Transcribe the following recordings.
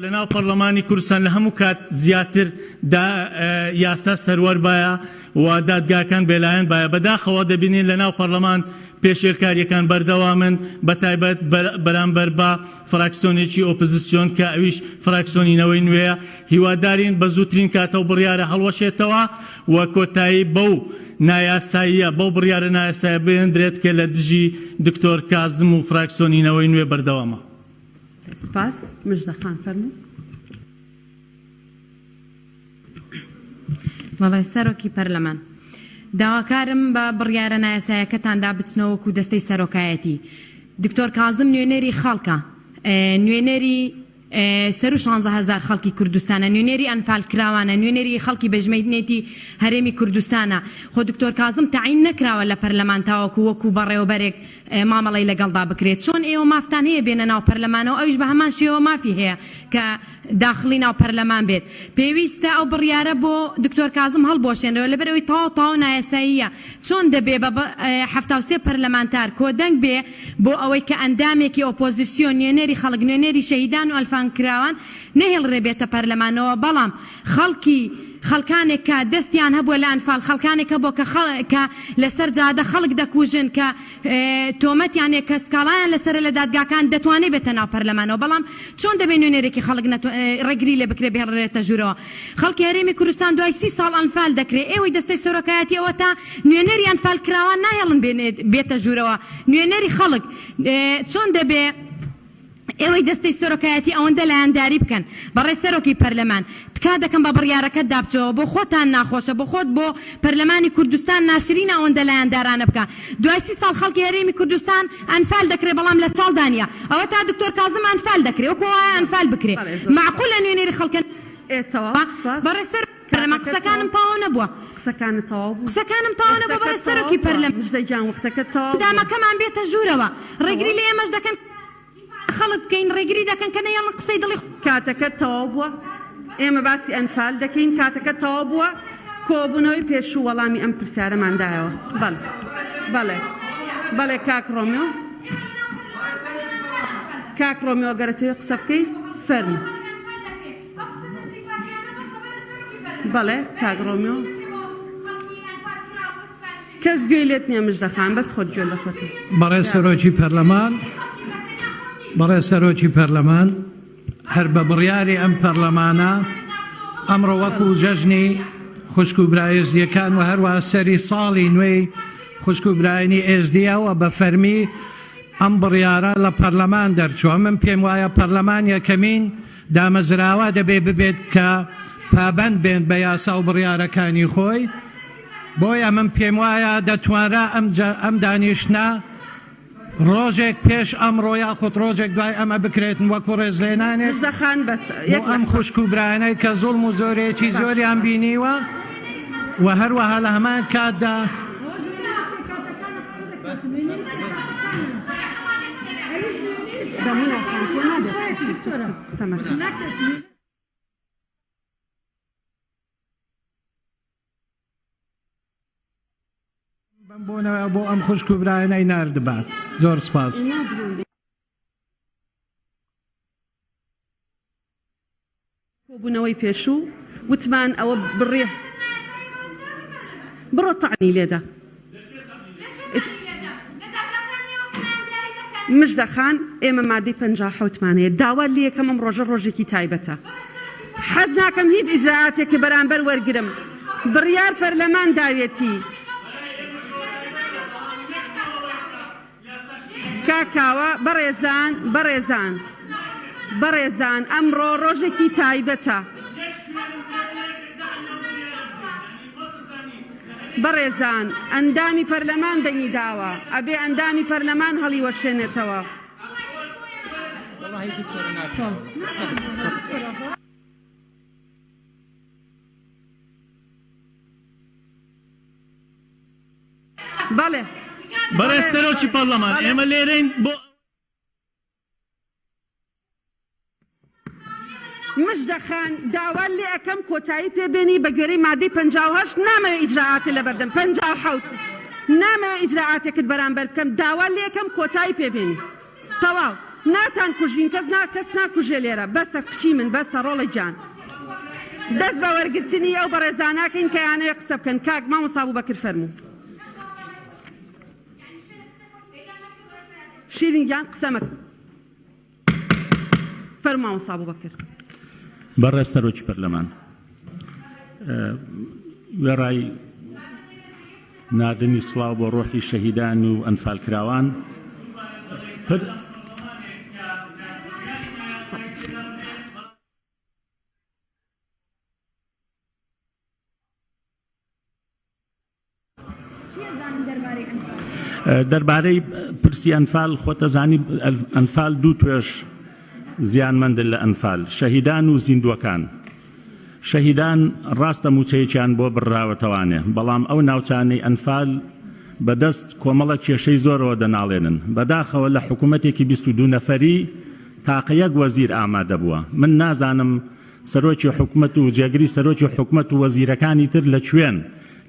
لە ناو پەڕلەمانی کوردستان لە هەموو کات زیاتر دا یاسا سەروەر بایە و دادگاکان بێلایەن بایە. بەداخەوە دەبینین لە ناو پەڕلەمان پێشێلکاریەکان بەردەوامن بەتایبەت بەرامبەر بە فراکسیۆنێکی ئۆپزسیۆن کە ئەویش فراکسیۆنی نەوەی نوێیە. هیوادارین بە زووترین کات ئەو بڕیارە هەڵوەشێتەوە و کۆتایی بەو نایاساییە بەو بڕیارە نایاسایە بهێندرێت کە لە دژی دکتۆر کازم و فراکسیۆنی نەوەی نوێ بەردەوامە. سوپاس. مژدە خان فەرموو. بەڵێ سەرۆکی پەرلەمان. داواکارم بە بڕیارە نایاسایەکەتاندا بچنەوە وەکو دەستەی سەرۆکایەتی. دکتۆر کازم نوێنەری خەڵکە. نوێنەری سەرو 16 هەزار خەڵکی کوردستانە، نوێنەری ئەنفالکراوانە، نوێنەری خەڵکی بەژمەینێتی هەرێمی کوردستانە. خۆ دکتۆر کازم تەعین نەکراوە لە پەرلەمان تاوەکو وەکو بەڕێوەبەرێک مامەڵەی لەگەڵدا بکرێت. چۆن ئێوە مافتان هەیە بێنە ناو پەرلەمانەوە ئەویش بە هەمان شێوە مافی هەیە کە داخڵی ناو پەرلەمان بێت. پێویستە ئەو بڕیارە بۆ دکتۆر کازم هەڵبوەشێنرێەوە لەبەرئەوەی تەواو تەواو نایاساییە. چۆن دەبێ بە 73 پەرلەمانتار کۆدەنگ بێ بۆ ئەوەی کە ئەندامێکی ئۆپۆزیسیۆن نوێنەری خەڵک نوێنەری شەهیدان و ئەنفالکراوان نەهێڵرێ بێتە پەرلەمانەوە بەڵام خەڵکی خەڵکانێک کە دەستیان هەبووە لە ئەنفال، خەڵکانێک هەبووە کە کە لەسەر جادە خەڵک دەکوژن، کە تۆمەتیان هەیە، کە سکاڵایان لەسەرە لە دادگاکان، دەتوانێت بێتە ناو پەرلەمانەوە، بەڵام چۆن دەبێت نوێنەرێکی خەڵک ڕێگری لێ بکرێت بهێڵرێتە ژوورەوە؟ خەڵکی هەرێمی کوردستان دوای 30 ساڵ ئەنفال دەکرێت، ئێوەی دەستەی سەرۆکایەتی ئەوەتا نوێنەری ئەنفالکراوان ناهێڵن بێتە ژوورەوە، نوێنەری خەڵک چۆن دەبێ؟ ئێوەی دەستەی سەرۆکایەتی ئەوەندە لایەنداری بکەن. بەڕێز سەرۆکی پەرلەمان، تکا دەکەم بە بڕیارەکەتدا بچەوە. بۆ خۆتان ناخۆشە، بۆ خۆت، بۆ پەرلەمانی کوردستان ناشرینە ئەوەندە لایەندارانە بکا. دوای 30 ساڵ خەڵکی هەرێمی کوردستان ئەنفال دەکرێ بەڵام لە چاڵدا نییە. ئەوەتا دکتۆر کازم ئەنفال دەکرێ وەکو وایە ئەنفال بکرێ. مەعقولە نوێنەری خەڵکە بەڕێز سەرۆکی پەرلەمان قسەکانم تەواو نەبووە. قسەکانت تەواو بوو. قسەکانم تەواو نەبووە بەڕێز سەرۆکی پەرلەمان. مژدە گیان وەختەکەت تەواو بووە. ئەندامەکەمان بێتە ژوورەوە. ڕێگری لە ئێمەش دەکەن کە خەڵک بکەین، ڕێگری دەکەن کە نەیەڵن قسەی دڵی خۆمان. کاتەکەت تەواو بووە. ئێمە باسی ئەنفال دەکەین. کاتەکەت تەواو بووە. کۆبوونەوەی پێشوو وەڵامی ئەم پرسیارەمان دایەوە. بەڵێ. بەڵێ. بەڵێ کاک ڕۆمیۆ. کاک ڕۆمیۆ گەر ئەتەوێ قسە بکەی فەرموو. بەڵێ کاک ڕۆمیۆ. کەس گوێی لێت نیە مژدە خان بەس خۆت گوێ لە خۆتە. بەڕێز سەرۆکی پەرلەمان بەڕێز سەرۆکی پەرلەمان هەر بە بڕیاری ئەم پەرلەمانە ئەمڕۆ وەکو جەژنی خوشک و برا ئێزدییەکان و هەروەها سەری ساڵی نوێی خوشک و برایانی ئێزدییە و بە فەرمی ئەم بڕیارە لە پەرلەمان دەرچووە من پێم وایە پەرلەمان یەکەمین دامەزراوە دەبێ ببێت کە پابەند بێن بە یاسا و بڕیارەکانی خۆی بۆیە من پێموایە دەتوانرا ئەم دانیشتنە ڕۆژێک پێش ئەمڕۆ یاخود ڕۆژێک دوای ئەمە بکرێتن وەکو ڕێزلێنانێک بۆ ئەم خوشک و برایانەی کە زوڵم و زۆرێکی زۆریان بینیوە و هەروەها لە هەمان کاتدا بەم بۆنەوە بۆ ئەم خوشک و برایانەی ناردبا. زۆر سپاس. کۆبوونەوەی پێشوو وتمان ئەوە بڕی بڕۆ تەعنی لێدە. مژدە خان ئێمە مادەی 57 مان هەیە داوات لێ یەکەم ئەم ڕۆژە ڕۆژێکی تایبەتە حەز ناکەم هیچ ئیجرائاتێکی بەرامبەر وەرگرم بڕیار پەرلەمان داوێتی. کاک کاوە بەڕێزان بەڕێزان بەڕێزان ئەمڕۆ ڕۆژێکی تایبەتە. بەڕێزان ئەندامی پەرلەمان دەنگی داوە ئەبێ ئەندامی پەرلەمان هەڵیوەشێنێتەوە. بەڵێ. بەڕێز سەرۆکی پەڕلەمان ئێمە لێرەین بۆ. مژدە خان داوات لێ ئەکەم کۆتایی پێ بێنی بە گوێرەی مادەی 58 نامەوێ ئیجرائاتت لەبەردەم 57 نامەوێ ئیجرائاتێکت بەرامبەر بکەم داوات لێ ئەکەم کۆتایی پێ بێنی تەواو. ناتان کوژین کەس نا کەس ناکوژێ لێرە بەسە کچی من بەسە ڕۆڵە گیان دەست بە وەرگرتنی ئەو بەڕێزانەکەین کە یانەوێ قسە بکەن کاک مامۆستا ئەبوبەکر فەرموو. شیرین گیان قسە مەکە فەرموو مامۆستا ئەبوبەکر. بەڕێز سەرۆکی پەرلەمان وێڕای ناردنی سڵاو بۆ ڕۆحی شەهیدان و ئەنفالکراوان پر. دەربارەی پرسی ئەنفال خۆتەزانی ئەنفال دوو توێژ زیانمەندن لە ئەنفال شەهیدان و زیندووەکان. شەهیدان ڕاستە مووچەیەکیان بۆ بڕراوەتەوانێ، بەڵام ئەو ناوچانەی ئەنفال بە دەست کۆمەڵە کێشەی زۆرەوە دەناڵێنن. بەداخەوە لە حکوومەتێکی 22 نەفەری تاقە یەک وەزیر ئامادە بووە. من نازانم سەرۆکی حکومەت و جێگری سەرۆکی حکومەت و وەزیرەکانی تر لە کوێن؟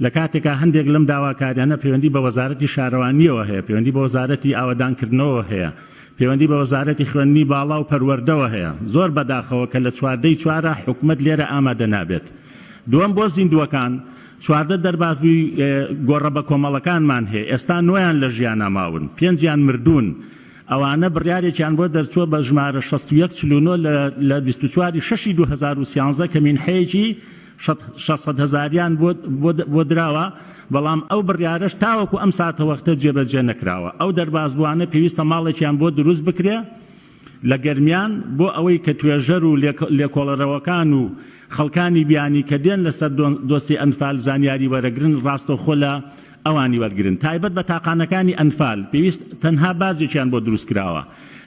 لە کاتێکا هەندێک لەم داواکاریانە پەیوەندی بە وەزارەتی شارەوانییەوە هەیە، پەیوەندی بە وەزارەتی ئاوەدانکردنەوەوە هەیە، پەیوەندی بە وەزارەتی خوێندنی باڵا و پەروەردەوە هەیە. زۆر بەداخەوە کە لە 14 ی چوارا حکومەت لێرە ئامادە نابێت. دووەم بۆ زیندووەکان، 14 دەربازبووی گۆڕە بەکۆمەڵەکانمان هەیە، ئێستا نۆیان لە ژیانا ماون، پێنجیان مردوون، ئەوانە بڕیارێکیان بۆ دەرچووە بە ژمارە 61 49 لە لە 24 ی شەشی 2013 کە مینحەیەکی 600 هەزاریان بۆ بۆ دراوە، بەڵام ئەو بڕیارەش تاوەکو ئەم ساتەوەختە جێبەجێ نەکراوە. ئەو دەربازبووانە پێویستە ماڵێکیان بۆ دروست بکرێ لە گەرمیان بۆ ئەوەی کە توێژەر و لێکۆڵەرەوەکان و خەڵکانی بیانی کە دێن لەسەر دۆسیەی ئەنفال زانیاری وەرەگرن ڕاستەوخۆ لە ئەوانی وەرگرن تایبەت بە تاقانەکانی ئەنفال پێویست تەنها باجێکیان بۆ دروست کراوە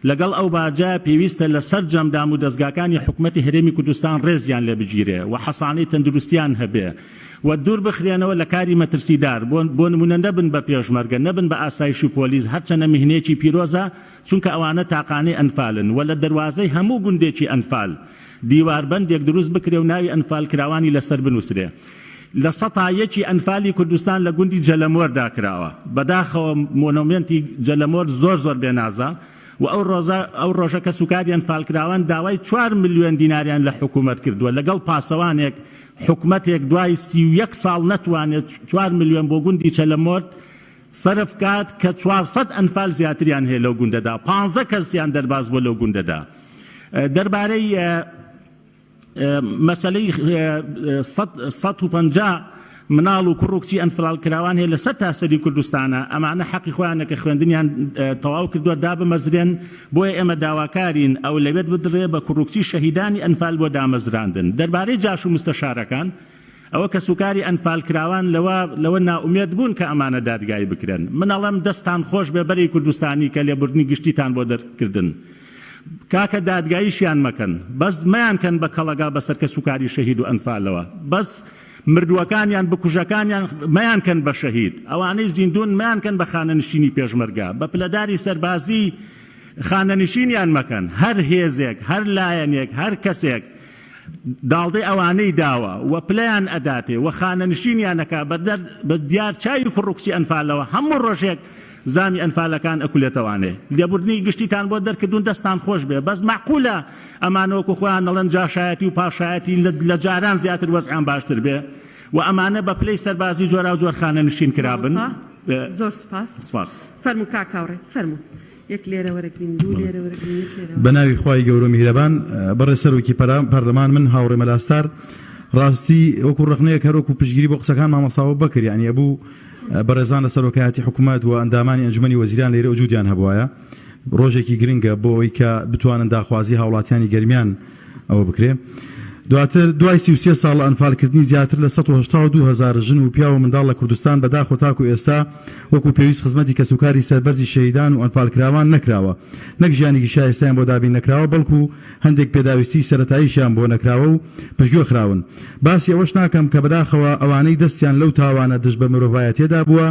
لەگەڵ ئەو باجە پێویستە لە سەرجەم دام و دەزگاکانی حکومەتی هەرێمی کوردستان ڕێزیان لێ بگیرێ و حەسانەی تەندروستیان هەبێ و دوور بخرێنەوە لە کاری مەترسیدار بۆ بۆ نمونە نەبن بە پێشمەرگە نەبن بە ئاسایش و پۆلیس هەرچەنە میهنەیەکی پیرۆزە چونکە ئەوانە تاقانەی ئەنفالن و لە دەروازەی هەموو گوندێکی ئەنفال دیواربەندێک دروست بکرێ و ناوی ئەنفالکراوانی لەسەر بنووسرێ. لە سەتا یەکی ئەنفالی کوردستان لە گوندی جەلەمۆردا کراوە. بەداخەوە مۆنۆمێنتی جەلەمۆر زۆر زۆر بێنازە و ئەو ڕۆزە ئەو ڕۆژە کەسوکاری ئەنفالکراوان داوای چوار ملیۆن دیناریان لە حکوومەت کردووە لەگەڵ پاسەوانێک حکومەتێک دوای 31 ساڵ نەتوانێت چوار ملیۆن بۆ گوندی چەلەمۆرد سەرف کات کە 400 ئەنفال زیاتریان هەیە لەو گوندەدا پانزە کەسیان دەرباز بووە لەو گوندەدا دەربارەی مەسەلەی 150 مناڵ و کوڕ و کچی ئەنفالکراوان هەیە لە سەرتاسەری کوردستانە ئەمانە حەقی خۆیانە کە خوێندنیان تەواو کردووە دابمەزرێن بۆیە ئێمە داواکارین ئەولەوێت بدرێ بە کوڕ و کچی شەهیدانی ئەنفال بۆ دامەزراندن دەربارەی جاش و مستەشارەکان ئەوە کەسوکاری ئەنفالکراوان لەوە لەوە نائومێد بوون کە ئەمانە دادگایی بکرێن. من ئەڵێم دەستتان خۆش بێ بەرەی کوردستانی کە لێبوردنی گشتیتان بۆ دەرکردن. کاکە دادگاییشیان مەکەن. بەس مەیانکەن بە کەڵەگا بەسەر کەسوکاری شەهید و ئەنفالەوە. بەس مردووەکانیان بکوژەکانیان مەیانکەن بە شەهید. ئەوانەی زیندوون مەیانکەن بە خانەنشینی پێشمەرگە. بە پلەداری سەربازی خانەنشینیان مەکەن. هەر هێزێک، هەر لایەنێک، هەر کەسێک داڵدەی ئەوانەی داوە و پلەیان ئەداتێ و خانەنشینیان ئەکا بە دەر بە دیار چاوی کوڕ و کچی ئەنفالەوە هەموو ڕۆژێک زامی ئەنفالەکان ئەکولێتەوانێ لێبوردنی گشتیتان بۆ دەرکردوون دەستان خۆش بێ بەس مەعقولە ئەمانە وەکو خۆیان ئەڵێن جاشایەتی و پاشایەتی لە جاران زیاتر وەزعیان باشتر بێ و ئەمانە بە پلەی سەربازی جۆراوجۆر خانەنشین کرابن مامۆستا زۆر سوپاس. سپاس. فەرموو کاک هاوڕێ فەرموو. یەک لێرە وەرەگرین دوو لێرە وەرەگرین یەک لێرە بە ناوی خوای گەورە و میهرەبان بەڕێز سەرۆکی پەرلەمان من هاوڕێ مەلا ستار ڕاستی وەکو ڕەخنەیەک هەر وەکو پشتگیری بۆ قسەکان مامۆستا ئەبوبەکر یانی ئەبوو بەڕێزان لە سەرۆکایەتی حکومەت و ئەندامانی ئەنجومەنی وەزیران لێرە وجودیان هەبوایە ڕۆژێکی گرنگە بۆ ئەوەی کە بتوانن داخوازی هاوڵاتیانی گەرمیان ئەوە بکرێ. دواتر دوای 33 ساڵ لە ئەنفالکردنی زیاتر لە 182 هەزار ژن و پیاو و منداڵ لە کوردستان بەداخەوە تاکو ئێستا وەکو پێویست خزمەتی کەسوکاری سەربەرزی شەهیدان و ئەنفالکراوان نەکراوە نەک ژیانێکی شایستەیان بۆ دابین نەکراوە بەڵکو هەندێک پێداویستیی سەرەتاییشیان بۆ نەکراوە و پشتگوێ خراون. باسی ئەوەش ناکەم کە بەداخەوە ئەوانەی دەستیان لەو تاوانە دژ بە مرۆڤایەتیەدا بووە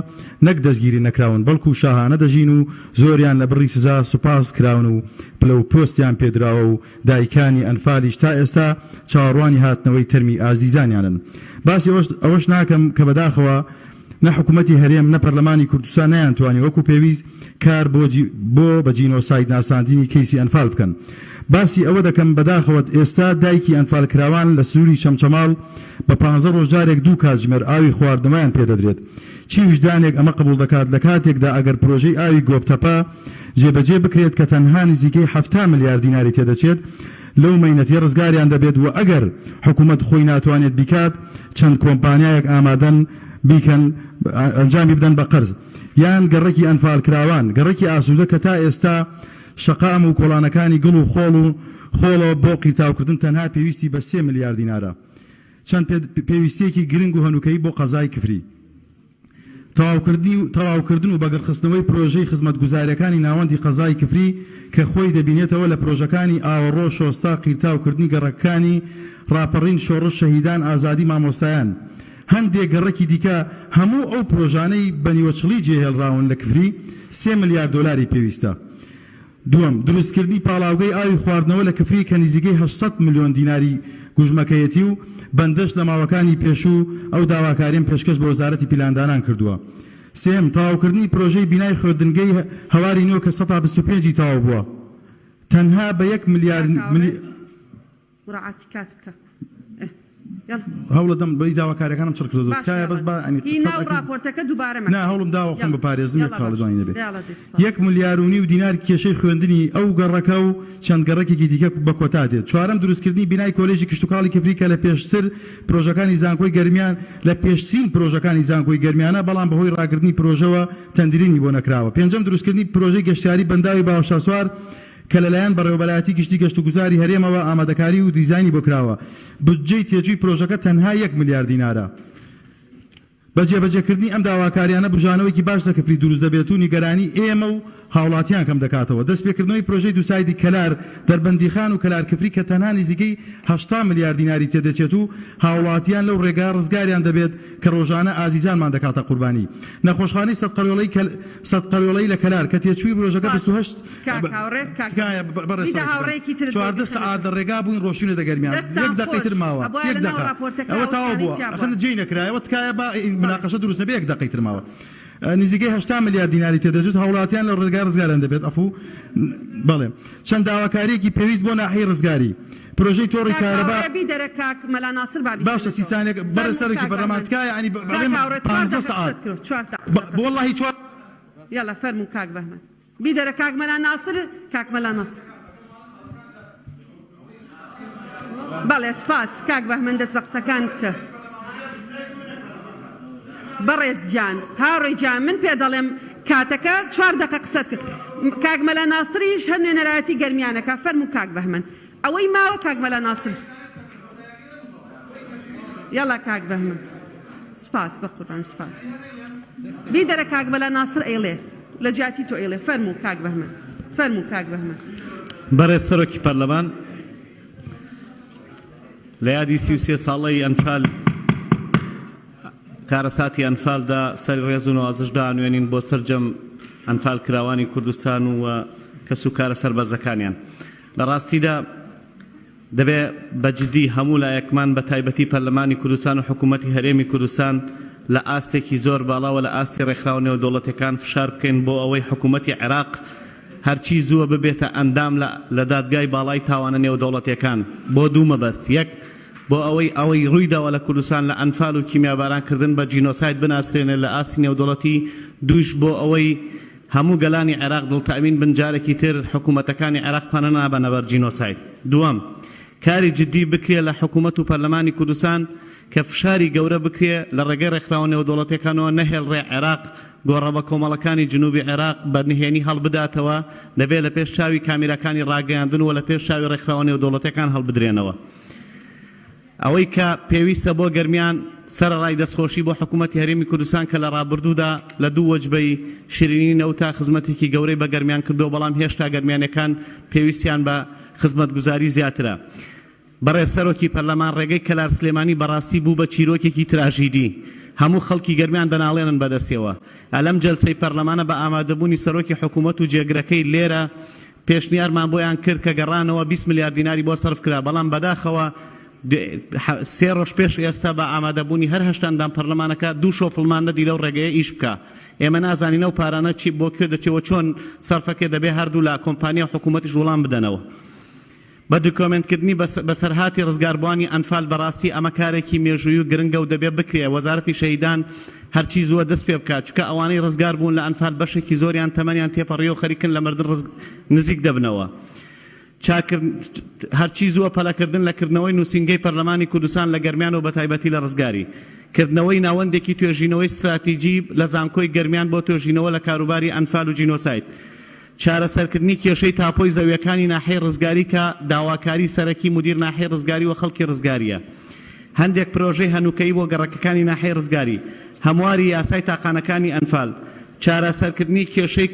نەک دەستگیری نەکراون بەڵکو شاهانە دەژین و زۆریان لە بڕی سزا سوپاس کراون و پلە و پۆستیان پێدراوە و دایکانی ئەنفالیش تا ئێستا چاوەڕوانی هاتنەوەی تەرمی ئازیزانیانن. باسی ئەوەش ناکەم کە بەداخەوە. نە حکومەتی هەرێم نە پەرلەمانی کوردستان نەیانتوانی وەکو پێویست کار بۆ بۆ بە جینۆساید ناساندنی کەیسی ئەنفال بکەن. باسی ئەوە دەکەم بەداخەوە ئێستا دایکی ئەنفالکراوان لە سنوری چەمچەماڵ بە پانزە ڕۆژ جارێک دوو کاتژمێر ئاوی خواردنەوەیان پێدەدرێت. چی ویژدانێک ئەمە قبوڵ دەکات لە کاتێکدا ئەگەر پرۆژەی ئاوی گۆپتەپە جێبەجێ بکرێت کە تەنها نزیکەی 70 ملیار دیناری تێدەچێت لەو مەینەتیە ڕزگاریان دەبێت و ئەگەر حکومەت خۆی ناتوانێت بیکات چەند کۆمپانیایەک ئامادەن بیکەن ئەنجامی بدەن بە قەرز یان گەڕەکی ئەنفالکراوان گەڕەکی ئاسودە کە تا ئێستا شەقام و کۆڵانەکانی گڵ و خۆڵ و خۆڵە بۆ قیرتاوکردن تەنها پێویستی بە سێ ملیار دینارە چەند پێویستیەکی گرنگ و هەنوکەیی بۆ قەزای کفری. تەواوکردنی و تەواوکردن و بەگڕخستنەوەی پرۆژەی خزمەتگوزاریەکانی ناوەندی قەزای کفری کە خۆی دەبینێتەوە لە پرۆژەکانی ئاوەڕۆ، شۆستە، قیرتاو کردنی گەڕەکەکانی، ڕاپەڕین، شۆڕش، شەهیدان، ئازادی، مامۆستایان. هەندێک گەڕەکی دیکە، هەموو ئەو پرۆژانەی بە نیوەچڵی جێهێڵراون لە کفری، سێ ملیار دۆلاری پێویستە. دووەم، دروستکردنی پاڵاوگەی ئاوی خواردنەوە لە کفری کە نزیکەی 800 ملیۆن دیناری گوژمەکەیەتی و بەندەش لە ماوەکانی پێشوو ئەو داواکاریەم پێشکەش بە وەزارەتی پیلاندانان کردووە. سێیەم، تەواوکردنی پرۆژەی بینای خوێندنگەی هەواری نۆ کە سەتا 25 ی تەواو بووە تەنها بە یەک ملیار. کاک هاوڕێ مراعاتی کات بکە ئه یەڵا. هەوڵەدەم بەی داواکاریەکانم چڕ کردۆتەوە باشە تکایە یەڵا بەس با یانی هی ناو قەتعەکەی ڕاپۆرتەکە دووبارە نا مەکەوە هەوڵم داوە خۆم یەڵا بپارێزم یەک یەڵا خاڵ باشە دوانی نەبێ یەڵا دەی سوپاس. یەک ملیار و نیو دینار کێشەی خوێندنی ئەو گەڕەکە و چەند گەڕەکێکی دیکە بە کۆتا دێت چوارەم دروستکردنی بینای کۆلێژی کشتوکاڵی کفری کە لە پێشتر پرۆژەکانی زانکۆی گەرمیان لە پێشترین پرۆژەکانی زانکۆی گەرمیانە بەڵام بەهۆی ڕاگرتنی پرۆژەوە تەندرینی بۆ نەکراوە پێنجەم دروستکردنی پرۆژەی گەشتیاری بەنداوی باوەشاسوار کە لەلایەن بەڕێوەبەرایەتی گشتی گەشتوگوزاری هەرێمەوە ئامادەکاری و دیزاینی بۆ کراوە، بودجەی تێچووی پرۆژەکە تەنها یەک ملیار دینارە. بە جێبەجێکردنی ئەم داواکاریانە بوژانەوەیەکی باش لە کفری دروست دەبێت و نیگەرانی ئێمە و هاوڵاتیان کەم دەکاتەوە. دەستپێکردنەوەی پرۆژەی دووسایدی کەلار دەربەندیخان و کەلار کفری کە تەنها نزیکەی 80 ملیار دیناری تێدەچێت و هاوڵاتیان لەو ڕێگا ڕزگاریان دەبێت کە ڕۆژانە ئازیزانمان دەکاتە قوربانی. نەخۆشخانەی سەدقەرۆڵەی لە کەلار کە تێچووی پرۆژەکە سوپاس 28 کاک هاوڕێ کاک تکایە بەڕێز بیدە سەرۆکی فەرموو هاوڕێیەکی ترت بۆ 14 بیخەنە سەعات لە ڕێگا بووین ڕۆشتوینەتە گەرمیان دەستتان یەک دەقەی خۆش تر ماوە ئەبوایە یەک لەناو دەقە ڕاپۆرتەکە ئەوە ئەو تەواو شتانەی بووە تیا ئەخر بووە جێی نەکرایەوە تکایە با بەڵێ. مناقەشە دروست نەبێ یەک دەقەی تر ماوە نزیکەی 80 ملیار دیناری تێدەچێت هاوڵاتیان لە ڕێگا ڕزگاریان دەبێت ئەفوو بەڵێ چەند داواکاریەکی پێویست بۆ ناحیەی ڕزگاری پرۆژەی تۆڕی کاک کارەبا هاوڕێ بیدەرە کاک مەلا ناسر با باشە سی بیخوێنێتەوە. سانیەک بەڕێز فەرموو سەرۆکی کاک پەرلەمان بەهمەن. تکایە یانی کاک بەڵێم هاوڕێ چوار پانزە دەقە سەعات قسەت کرد چوار ب دەقە. وەڵاهی چوار یەڵا فەرموو کاک بەهمەن. بیدەرە کاک مەلا ناسر کاک مەلا ناسر. بەڵێ سپاس کاک بەهمەن دەست بە قسەکان بکە. بەڕێز گیان هاوڕێ گیان من پێ دەڵێم کاتەکە چوار دەقە قسەت کرد کاک مەلا ناسریش هەر نوێنەرایەتی گەرمیانەکە فەرموو کاک بەهمەن ئەوەی ماوە کاک مەلا ناسر یەڵا کاک بەهمەن سپاس بەقوربان سپاس بیدەرە کاک مەلا ناسر ئەیڵێ لە جیاتی تۆ ئەیڵێ فەرموو کاک بەهمەن فەرموو کاک بەهمەن. بەڕێز سەرۆکی پەرلەمان، لە یادی 33 ساڵەی ئەنفال کارەساتی ئەنفالدا سەری ڕێز و نەوازش دانوێنین بۆ سەرجەم ئەنفال کراوانی کوردستان و کەس و کارە سەربەرزەکانیان. لە ڕاستیدا دەبێ بە جدی هەموو لایەکمان بە تایبەتی پەرلەمانی کوردستان و حکوومەتی هەرێمی کوردستان لە ئاستێکی زۆر باڵا و لە ئاستی ڕێکخراوە نێودەوڵەتیەکان فشار بکەین بۆ ئەوەی حکوومەتی عێراق هەرچی زووە ببێتە ئەندام لە لە دادگای باڵای تاوانە نێودەوڵەتیەکان بۆ دوو مەبەست یەک بۆ ئەوەی ئەوەی ڕوویداوە لە کوردستان لە ئەنفال و کیمیاباران کردن بە جینۆساید بناسرێنێ لە ئاستی نێودەوڵەتی دووش بۆ ئەوەی هەموو گەلانی عێراق دڵتەئمین بن جارێکی تر حکومەتەکانی عێراق پەنە نابەنە بەر جینۆساید. دووەم، کاری جدی بکرێ لە حکومەت و پەرلەمانی کوردستان کە فشاری گەورە بکرێ لە ڕێگەی ڕێکخراوە نێودەوڵەتیەکانەوە نەهێڵرێ عێراق گۆڕە بەکۆمەڵەکانی جنوبی عێراق بە نهێنی هەڵبداتەوە دەبێ لە پێش چاوی کامیراکانی ڕاگەیاندن و لە پێش چاوی ڕێکخراوە نێودەوڵەتیەکان هەڵبدرێنەوە. ئەوەی کە پێویستە بۆ گەرمیان، سەرەڕای دەستخۆشی بۆ حکوومەتی هەرێمی کوردستان کە لە ڕابردوودا لە دوو وەجبەی شیرینی نەوتا خزمەتێکی گەورەی بە گەرمیان کردووە، بەڵام هێشتا گەرمیانیەکان پێویستیان بە خزمەتگوزاری زیاترە. بەڕێز سەرۆکی پەرلەمان ڕێگەی کەلار سلێمانی بەڕاستی بوو بە چیرۆکێکی تراژیدی، هەموو خەڵکی گەرمیان دەناڵێنن بەدەستیەوە. ئەلەم جەلسەی پەرلەمانە بە ئامادەبوونی سەرۆکی حکوومەت و جێگرەکەی لێرە پێشنیارمان بۆیان کرد کە گەڕانەوە 20 ملیار دیناری بۆ سەرف کرا، بەڵام بەداخەوە سێ ڕۆژ پێش ئێستا بە ئامادەبوونی هەر هەشت ئەندام پەرلەمانەکە دوو شۆفڵمان نەدی لەو ڕێگەیە ئیش بکا. ئێمە نازانین ئەو پارانە چی بۆ کوێ دەچێ و چۆن سەرفەکرێ دەبێ هەردوولا کۆمپانیا و حکوومەتیش وڵام بدەنەوە. بە دکۆمێنتکردنی بەسەرهاتی ڕزگاربووانی ئەنفال بەڕاستی ئەمە کارێکی مێژووی و گرنگە و دەبێ بکرێ وەزارەتی شەهیدان هەرچی زووە دەست پێ بکات چونکە ئەوانەی ڕزگار بوون لە ئەنفال بەشێکی زۆریان تەمەنیان تێپەڕیوە و خەریکن لە مردن نزیک دەبنەوە. هەرچی زووە پەلەکردن لە کردنەوەی نووسینگەی پەرلەمانی کوردستان لە گەرمیان و بەتایبەتی لە ڕزگاری. کردنەوەی ناوەندێکی توێژینەوەی ستراتیجی لە زانکۆی گەرمیان بۆ توێژینەوە لە کاروباری ئەنفال و جینۆساید. چارەسەرکردنی کێشەی تاپۆی زەویەکانی ناحیەی ڕزگاری کە داواکاری سەرەکی مودیر ناحیەی ڕزگاری و خەڵکی ڕزگاریە. هەندێک پرۆژەی هەنوکەیی بۆ گەڕەکەکانی ناحیەی ڕزگاری. هەمواری یاسای تاقانەکانی ئەنفال. چارەسەرکردنی کێشەی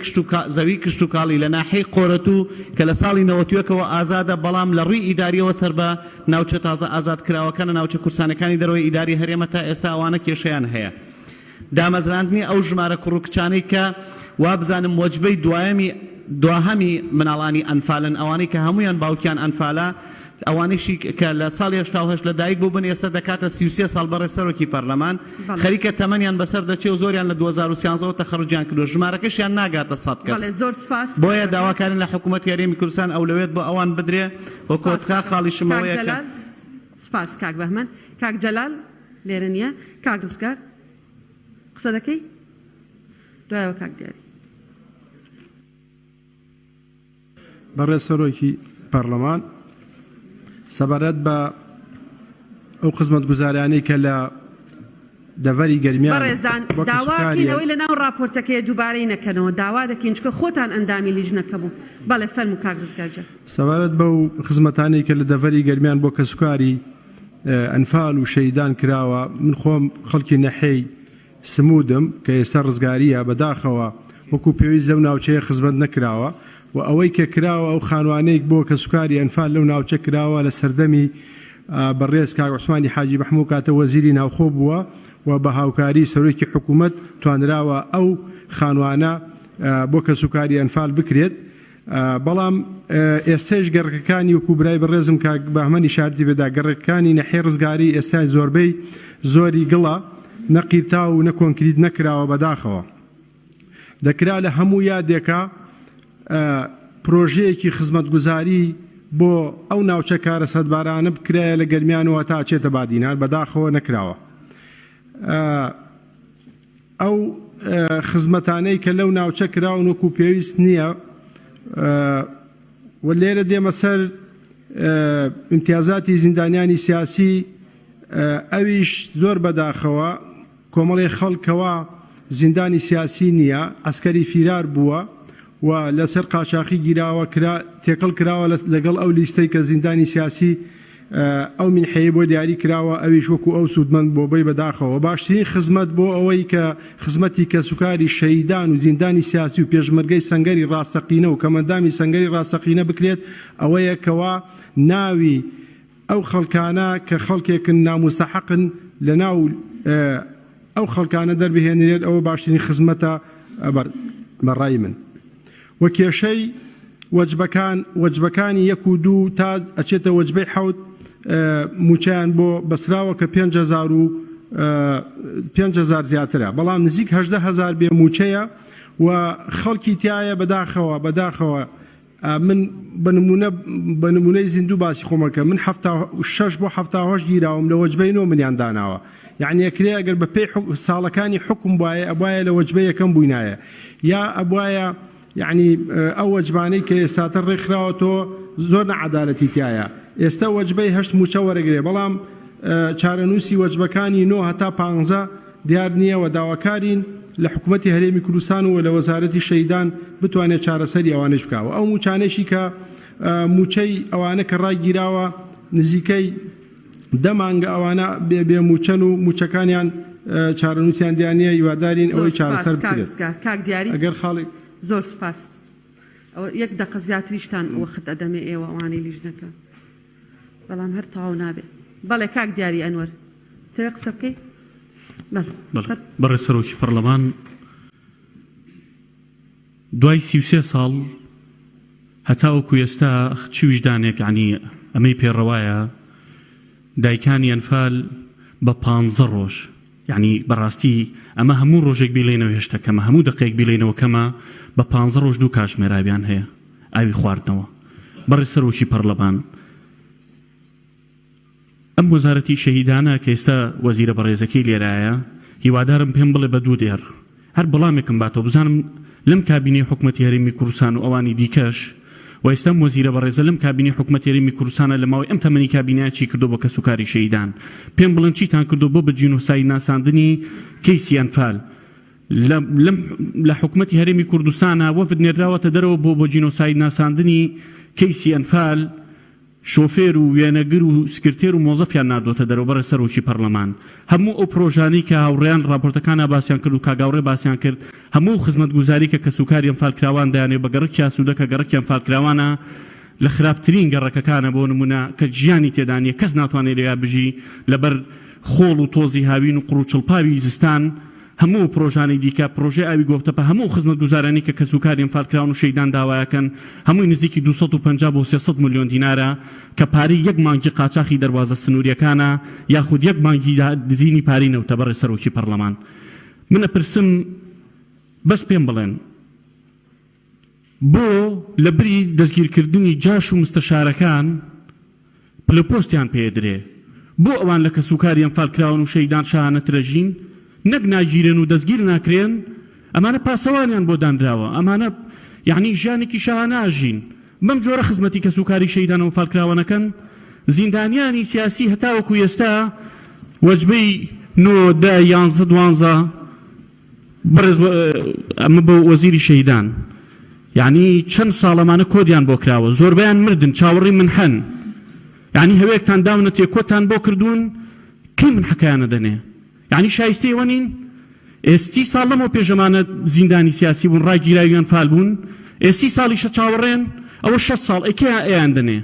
زەوی کشتوکاڵی لە ناحیەی قۆرەتوو کە لە ساڵی نەوەتویەکەوە ئازادە بەڵام لە ڕووی ئیداریەوە سەر بە ناوچە تازە ئازادکراوەکانە ناوچە کورسانەکانی دەرەوەی ئیداری هەرێمە تا ئێستا ئەوانە کێشەیان هەیە. دامەزراندنی ئەو ژمارە کوڕ و کچانەی کە وابزانم وەجبەی دوایەمی دواهەمی مناڵانی ئەنفالن ئەوانەی کە هەموویان باوکیان ئەنفالە ئەوانەیشی کە لە ساڵی 88 لە دایک بووبن ئێستا دەکاتە 33 ساڵ بەڕێز سەرۆکی پەرلەمان بەڵێ. خەریکە تەمەنیان بەسەر دەچێ و زۆریان لە 2013 ەوە تەخەروجیان کردووە ژمارەکەشیان ناگاتە 100 کەس بەڵێ زۆر سوپاس کاک بۆیە بەهمەن. داواکارین لە حکوومەتی هەرێمی کوردستان ئەولەویەت بۆ ئەوان بدرێ و سوپاس کۆتخا کاک خاڵیشم کاک ئەوەیە کە. جەلال سوپاس کاک بەهمەن. کاک جەلال لێرە نییە. کاک ڕزگار قسە دەکەی؟ دوایەوە کاک دیاری. بەڕێز سەرۆکی پەرلەمان، سەبارەت بە ئەو خزمەتگوزاریانەی کە لە دەڤەری گەرمیان بەڕێزان بۆ داواکەین کەسوکاری. ئەوەی لەناو ڕاپۆرتەکەیە دووبارەی نەکەنەوە، داوا دەکەین چونکە خۆتان ئەندامی لیژنەکە بوون. بەڵێ فەرموو کاک ڕزگار گیان. سەبارەت بەو خزمەتانەی کە لە دەڤەری گەرمیان بۆ کەسوکاری ئەنفال و شەهیدان کراوە، من خۆم خەڵکی نەحێی سمودم کە ئێستا ڕزگارییە، بەداخەوە وەکو پێویست لەو ناوچەیە خزمەت نەکراوە و ئەوەی کە کراوە ئەو خانوانەی بۆ کەسوکاری ئەنفال لەو ناوچە کراوە لە سەردەمی بەڕێز کاک عوسمانی حاجی مەحموو کاتە وەزیری ناوخۆ بووە و بە هاوکاری سەرۆکی حکوومەت توانراوە ئەو خانوانە بۆ کەسوکاری ئەنفال بکرێت. بەڵام ئێستەیش گەڕەکەکانی وەکو برای بەڕێزم کاک بەهمەن ئیشارەتی پێدا گەڕەکەکانی نەحیەی ڕزگاری ئێستا زۆربەی زۆری گڵە نە قیرتاو و نە کۆنکریت نەکراوە بەداخەوە دەکرا لە هەموو یادێکا پرۆژەیەکی خزمەتگوزاری بۆ ئەو ناوچە کارەساتبارانە بکرایە لە گەرمیانەوە تا ئەچێتە بادینان بەداخەوە نەکراوە. ئەو خزمەتانەی کە لەو ناوچە کراون وەکو پێویست نییە و لێرە دێمە سەر ئیمتیازاتی زیندانیانی سیاسی ئەویش زۆر بەداخەوە کۆمەڵی خەڵکەوە زیندانی سیاسی نییە عەسکەری فیرار بووە و لەسەر قاچاخی گیراوە کرا تێکەڵ کراوە لەگەڵ ئەو لیستەی کە زیندانی سیاسی ئەو مینحەیەی بۆ دیاری کراوە ئەویش وەکو ئەو سوودمەند بۆ بەی بەداخەوە باشترین خزمەت بۆ ئەوەی کە خزمەتی کەسوکاری شەهیدان و زیندانی سیاسی و پێشمەرگەی سەنگەری ڕاستەقینە و کەمەندامی سەنگەری ڕاستەقینە بکرێت ئەوەیە کەوا ناوی ئەو خەڵکانە کە خەڵکێکن ناموستەحەقن لەناو ئەو خەڵکانە دەربهێنرێت ئەوە باشترین خزمەتە بە ڕای من وە کێشەی وەجبەکان وەجبەکانی یەک و دوو تا ئەچێتە وەجبەی حەوت موچەیان بۆ بەسراوە کە 5000 و 5000 زیاترە بەڵام نزیک 18000 بێ موچەیە و خەڵکی تایە بەداخەوە بەداخەوە من بە نموونە بە نموونەی زیندوو باسی خۆم ئەکەم من 76 بۆ 78 گیراوم لە وەجبەی نۆ منیان داناوە یەعنی ئەکرێ ئەگەر بە پێی ساڵەکانی حوکم بوایە ئەبوایە لە وەجبەی یەکەم بووینایە یا ئەبوایە یەعنی ئەو وەجبانەی کە ئێستاتە ڕێکخراوەتەوە زۆر نەعەدالەتی تیایە ئێستا وەجبەی هەشت مووچە وەرەگرێ بەڵام چارەنووسی وەجبەکانی نۆ هەتا پانزە دیار نییە و داواکارین لە حکومەتی هەرێمی کوردستان و لە وەزارەتی شەهیدان بتوانێت چارەسەری ئەوانەیش بکا و ئەو مووچانەیشی کە مووچەی ئەوانە کە ڕاگیراوە نزیکەی دە مانگە ئەوانە بێ بێ مووچەن و مووچەکانیان چارەنووسیان دیار نییە هیوادارین زۆر ئەوەی سوپاس چارەسەر کاک بکرێت ڕزگار. کاک دیاری ئەگەر خاڵێک. زۆر سوپاس. ئەوە یەک دەقە زیاتریشتان وەخت ئەدەمێ ئێوە ئەوانەی لیژنەکە. بەڵام هەر تەواو نابێ. بەڵێ کاک دیاری ئەنوەر تەوێ قسە بکەی؟ بەڵێ. بەڵێ بەڕێز سەرۆکی پەڕلەمان دوای 33 ساڵ هەتاوەکو ئێستا چ ویژدانێک یانی ئەمەی پێ ڕەوایە؟ دایکانی ئەنفال بە پانزە ڕۆژ یانی بەڕاستی ئەمە هەموو ڕۆژێک بیڵێینەوە هێشتا کەمە هەموو دەقەیەک بیڵێینەوە کەمە بە پانزە ڕۆژ دوو کاژمێر ئاویان هەیە ئاوی خواردنەوە بەڕێز سەرۆکی پەڕلەمان ئەم وەزارەتی شەهیدانە کە ئێستا وەزیرە بەڕێزەکەی لێرایە هیوادارم پێم بڵێ بە دوو دێڕ هەر بەڵامێکم باتەوە بزانم لەم کابینەی حکومەتی هەرێمی کوردستان و ئەوانی دیکەش و ئێستا ئەم وەزیرە بەڕێزە لەم کابینەی حکومەتی هەرێمی کوردستانە لە ماوەی ئەم تەمەنی کابینەیە چی کردووە بۆ کەسوکاری شەهیدان پێم بڵێن چیتان کردووە بۆ بە جینۆساید ناساندنی کەیسی ئەنفال لە لەم لە حکومەتی هەرێمی کوردستانە وەفد نێردراوەتە دەرەوە بۆ بۆ جینۆساید ناساندنی کەیسی ئەنفال شۆفێر و وێنەگر و سکرتێر و مۆزەفیان ناردۆتە دەرەوە بەڕێز سەرۆکی پەڕلەمان هەموو ئەو پرۆژانەی کە هاوڕێیان ڕاپۆرتەکانا باسیان کرد و کاک هاوڕێ باسیان کرد هەموو ئەو خزمەتگوزاری کە کەسوکاری ئەنفالکراوان دەیانەوێت بە گەڕەکی ئاسوودە کە گەڕەکی ئەنفالکراوانە لە خراپترین گەڕەکەکانە بۆ نموونە کە ژیانی تێدا نیە کەس ناتوانێت لەویا بژی لەبەر خۆڵ و تۆزی هاوین و قوڕ و چڵپاوی زستان هەموو ئەو پرۆژانەی دیکە، پرۆژەی ئاوی گۆپتەپە، هەموو ئەو خزمەتگوزارانەی کە کەسوکاری ئەنفالکراون و شەهیدان داوایەکەن، هەمووی نزیکی 250 بۆ 300 ملیۆن دینارە کە پارەی یەک مانگی قاچاخی دەروازە سنوورییەکانە یاخود یەک مانگی دزینی پارەی نەوتە. بەڕێز سەرۆکی پەڕلەمان من ئەپرسم بەس پێم بڵێن بۆ لەبری دەستگیرکردنی جاش و مستەشارەکان پلە پۆستیان پێ ئەدرێ؟ بۆ ئەوان لە کەسوکاری ئەنفالکراوان و شەهیدان شاهانەتر ئەژین؟ نەک ناگیرێن و دەستگیر ناکرێن، ئەمانە پاسەوانیان بۆ دانراوە، ئەمانە یەعنی ژیانێکی شاهانە ئەژین، بەم جۆرە خزمەتی کەسوکاری شەهیدان و ئەنفالکراوان ئەکەن؟ زیندانیانی سیاسی هەتاوەکو ئێستا وەجبەی نۆ، دە، یانزە، دوانزە، بەڕێز ئەمە بۆ وەزیری شەهیدان یانی چەند ساڵ ئەمانە کۆدیان بۆ کراوە زۆربەیان مردن چاوەڕێی منحەن یانی هەوێکتان داونەتێ کۆتان بۆ کردوون کەی منحەکەیان ئەدەنێ یانی شایستەی ئەوە نین ئێ سی ساڵ لەمەو پێش ئەمانە زیندانی سیاسی بوون ڕاگیراوی ئەنفال بوون ئێ سی ساڵیشە چاوەڕێن ئەوە شەست ساڵ ئەی کەی ئەیان دەنێ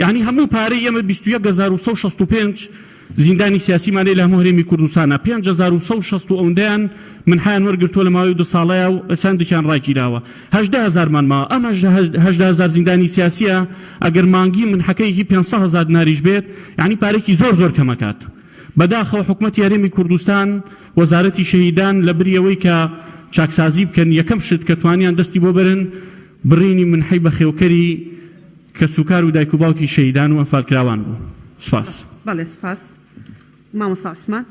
یەعنی هەموو پارەی ئێمە 21165 زیندانی سیاسیمان هەیە لە هەموو هەرێمی کوردستانا، 5160 و ئەوندەیان منحەیان وەرگرتووە لە ماوەی دو ساڵەیا و ساندێکیان ڕاگیراوە، 18 هەزارمان ماوە، ئەم 18 هەزار زیندانی سیاسیە ئەگەر مانگی منحەکەی هی 500 هەزار دیناریش بێت یەعنی پارەیەکی زۆر زۆر کەمەکات. بەداخەوە حکومەتی هەرێمی کوردستان وەزارەتی شەهیدان لەبری ئەوەی کە چاکسازی بکەن یەکەم شت کە توانیان دەستی بۆ بەرن بڕینی منحەی بەخێوکەری کەسوکار و دایک و باوکی شەهیدان و ئەنفالکراوان بوو. سوپاس. بەڵێ سوپاس مامۆستا عوسمان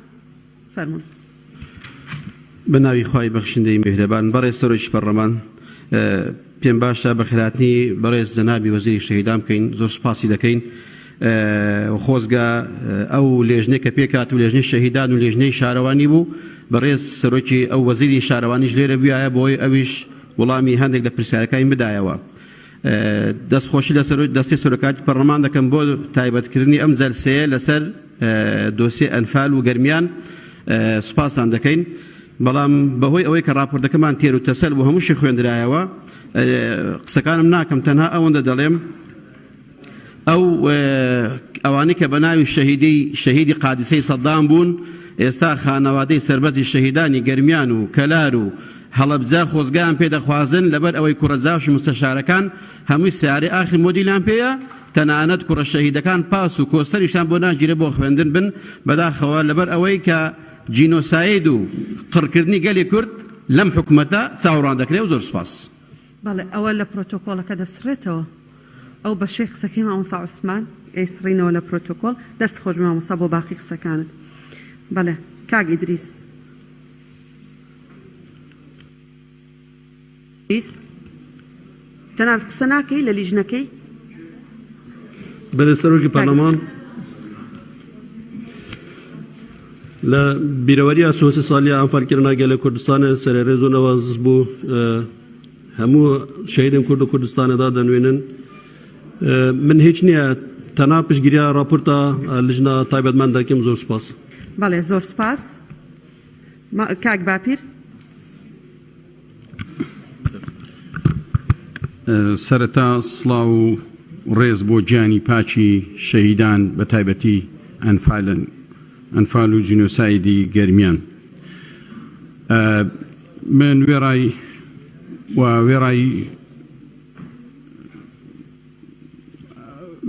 فەرموون. بە ناوی خوای بەخشندەی میهرەبان بەڕێز سەرۆکی پەڕلەمان پێم باشە بەخێرهاتنی بەڕێز جەنابی وەزیری شەهیدان بکەین زۆر سوپاسی دەکەین خۆزگە ئەو لێژنەی کە پێکات و لێژنەی شەهیدان و لێژنەی شارەوانی بوو بەڕێز سەرۆکی ئەو وەزیری شارەوانیش لێرە بوایە بۆی ئەویش وەڵامی هەندێک لە پرسیارەکانی بدایەوە. دەستخۆشی لە دەستەی سەرۆکایەتی پەرلەمان دەکەم بۆ تایبەتکردنی ئەم جەلسەیە لەسەر دۆسیەی ئەنفال و گەرمیان سوپاستان دەکەین بەڵام بەهۆی ئەوەی کە راپۆرتەکەمان تێر و تەسەل بۆ هەمووشی خوێندرایەوە قسەکانم ناکەم تەنها ئەوەندە دەڵێم ئەو ئەوانەی کە بە ناوی شەهیدی شەهیدی قادیسەی سەدام بوون ئێستا خانەوادەی سەربەزی شەهیدانی گەرمیان و کەلار و هەڵەبجە خۆزگەیان پێ دەخوازن لەبەر ئەوەی کوڕە جاش و مستەشارەکان هەمووی سەیارەی ئاخر مۆدیلیان پێیە تەنانەت کوڕە شەهیدەکان پاس و کۆستەریشان بۆ ناگیرێ بۆ خوێندن بن بەداخەوە لەبەر ئەوەی کە جینۆساید و قڕکردنی گەلی کورد لەم حکومەتە چاوەڕوان دەکرێ و زۆر سوپاس. بەڵێ ئەوە لە پرۆتۆکۆڵەکە دەسڕێتەوە ئەو بەشەی قسەکەی مامۆستا عوسمان ئەیسڕینەوە لە پرۆتۆکۆڵ دەست خۆش بێ مامۆستا بۆ باقی قسەکانت بەڵێ کاک ئیدریس. جەنابت قسە ناکەی لە لیژنەکەی؟ بەرێز سەرۆکی پەرلەمان لە بیرەوەریە سۆسی ساڵیە ئەنفالکردنا گەلە کوردستانە سەرێ رێز و نەوازز بوو هەموو شەهیدن کورد و کوردستانەدا دەنوێنن من هیچ نییە تەنها پشتگیریا راپۆرتا لجنە تایبەتمەند دەکەم زۆر سوپاس. بەڵێ زۆر سوپاس کاک باپیر. سەرەتا سڵاو و ڕێز بۆ گیانی پاکی شەهیدان بە تایبەتی ئەنفالن ئەنفال و جینۆسایدی گەرمیان من وێڕای و وێڕای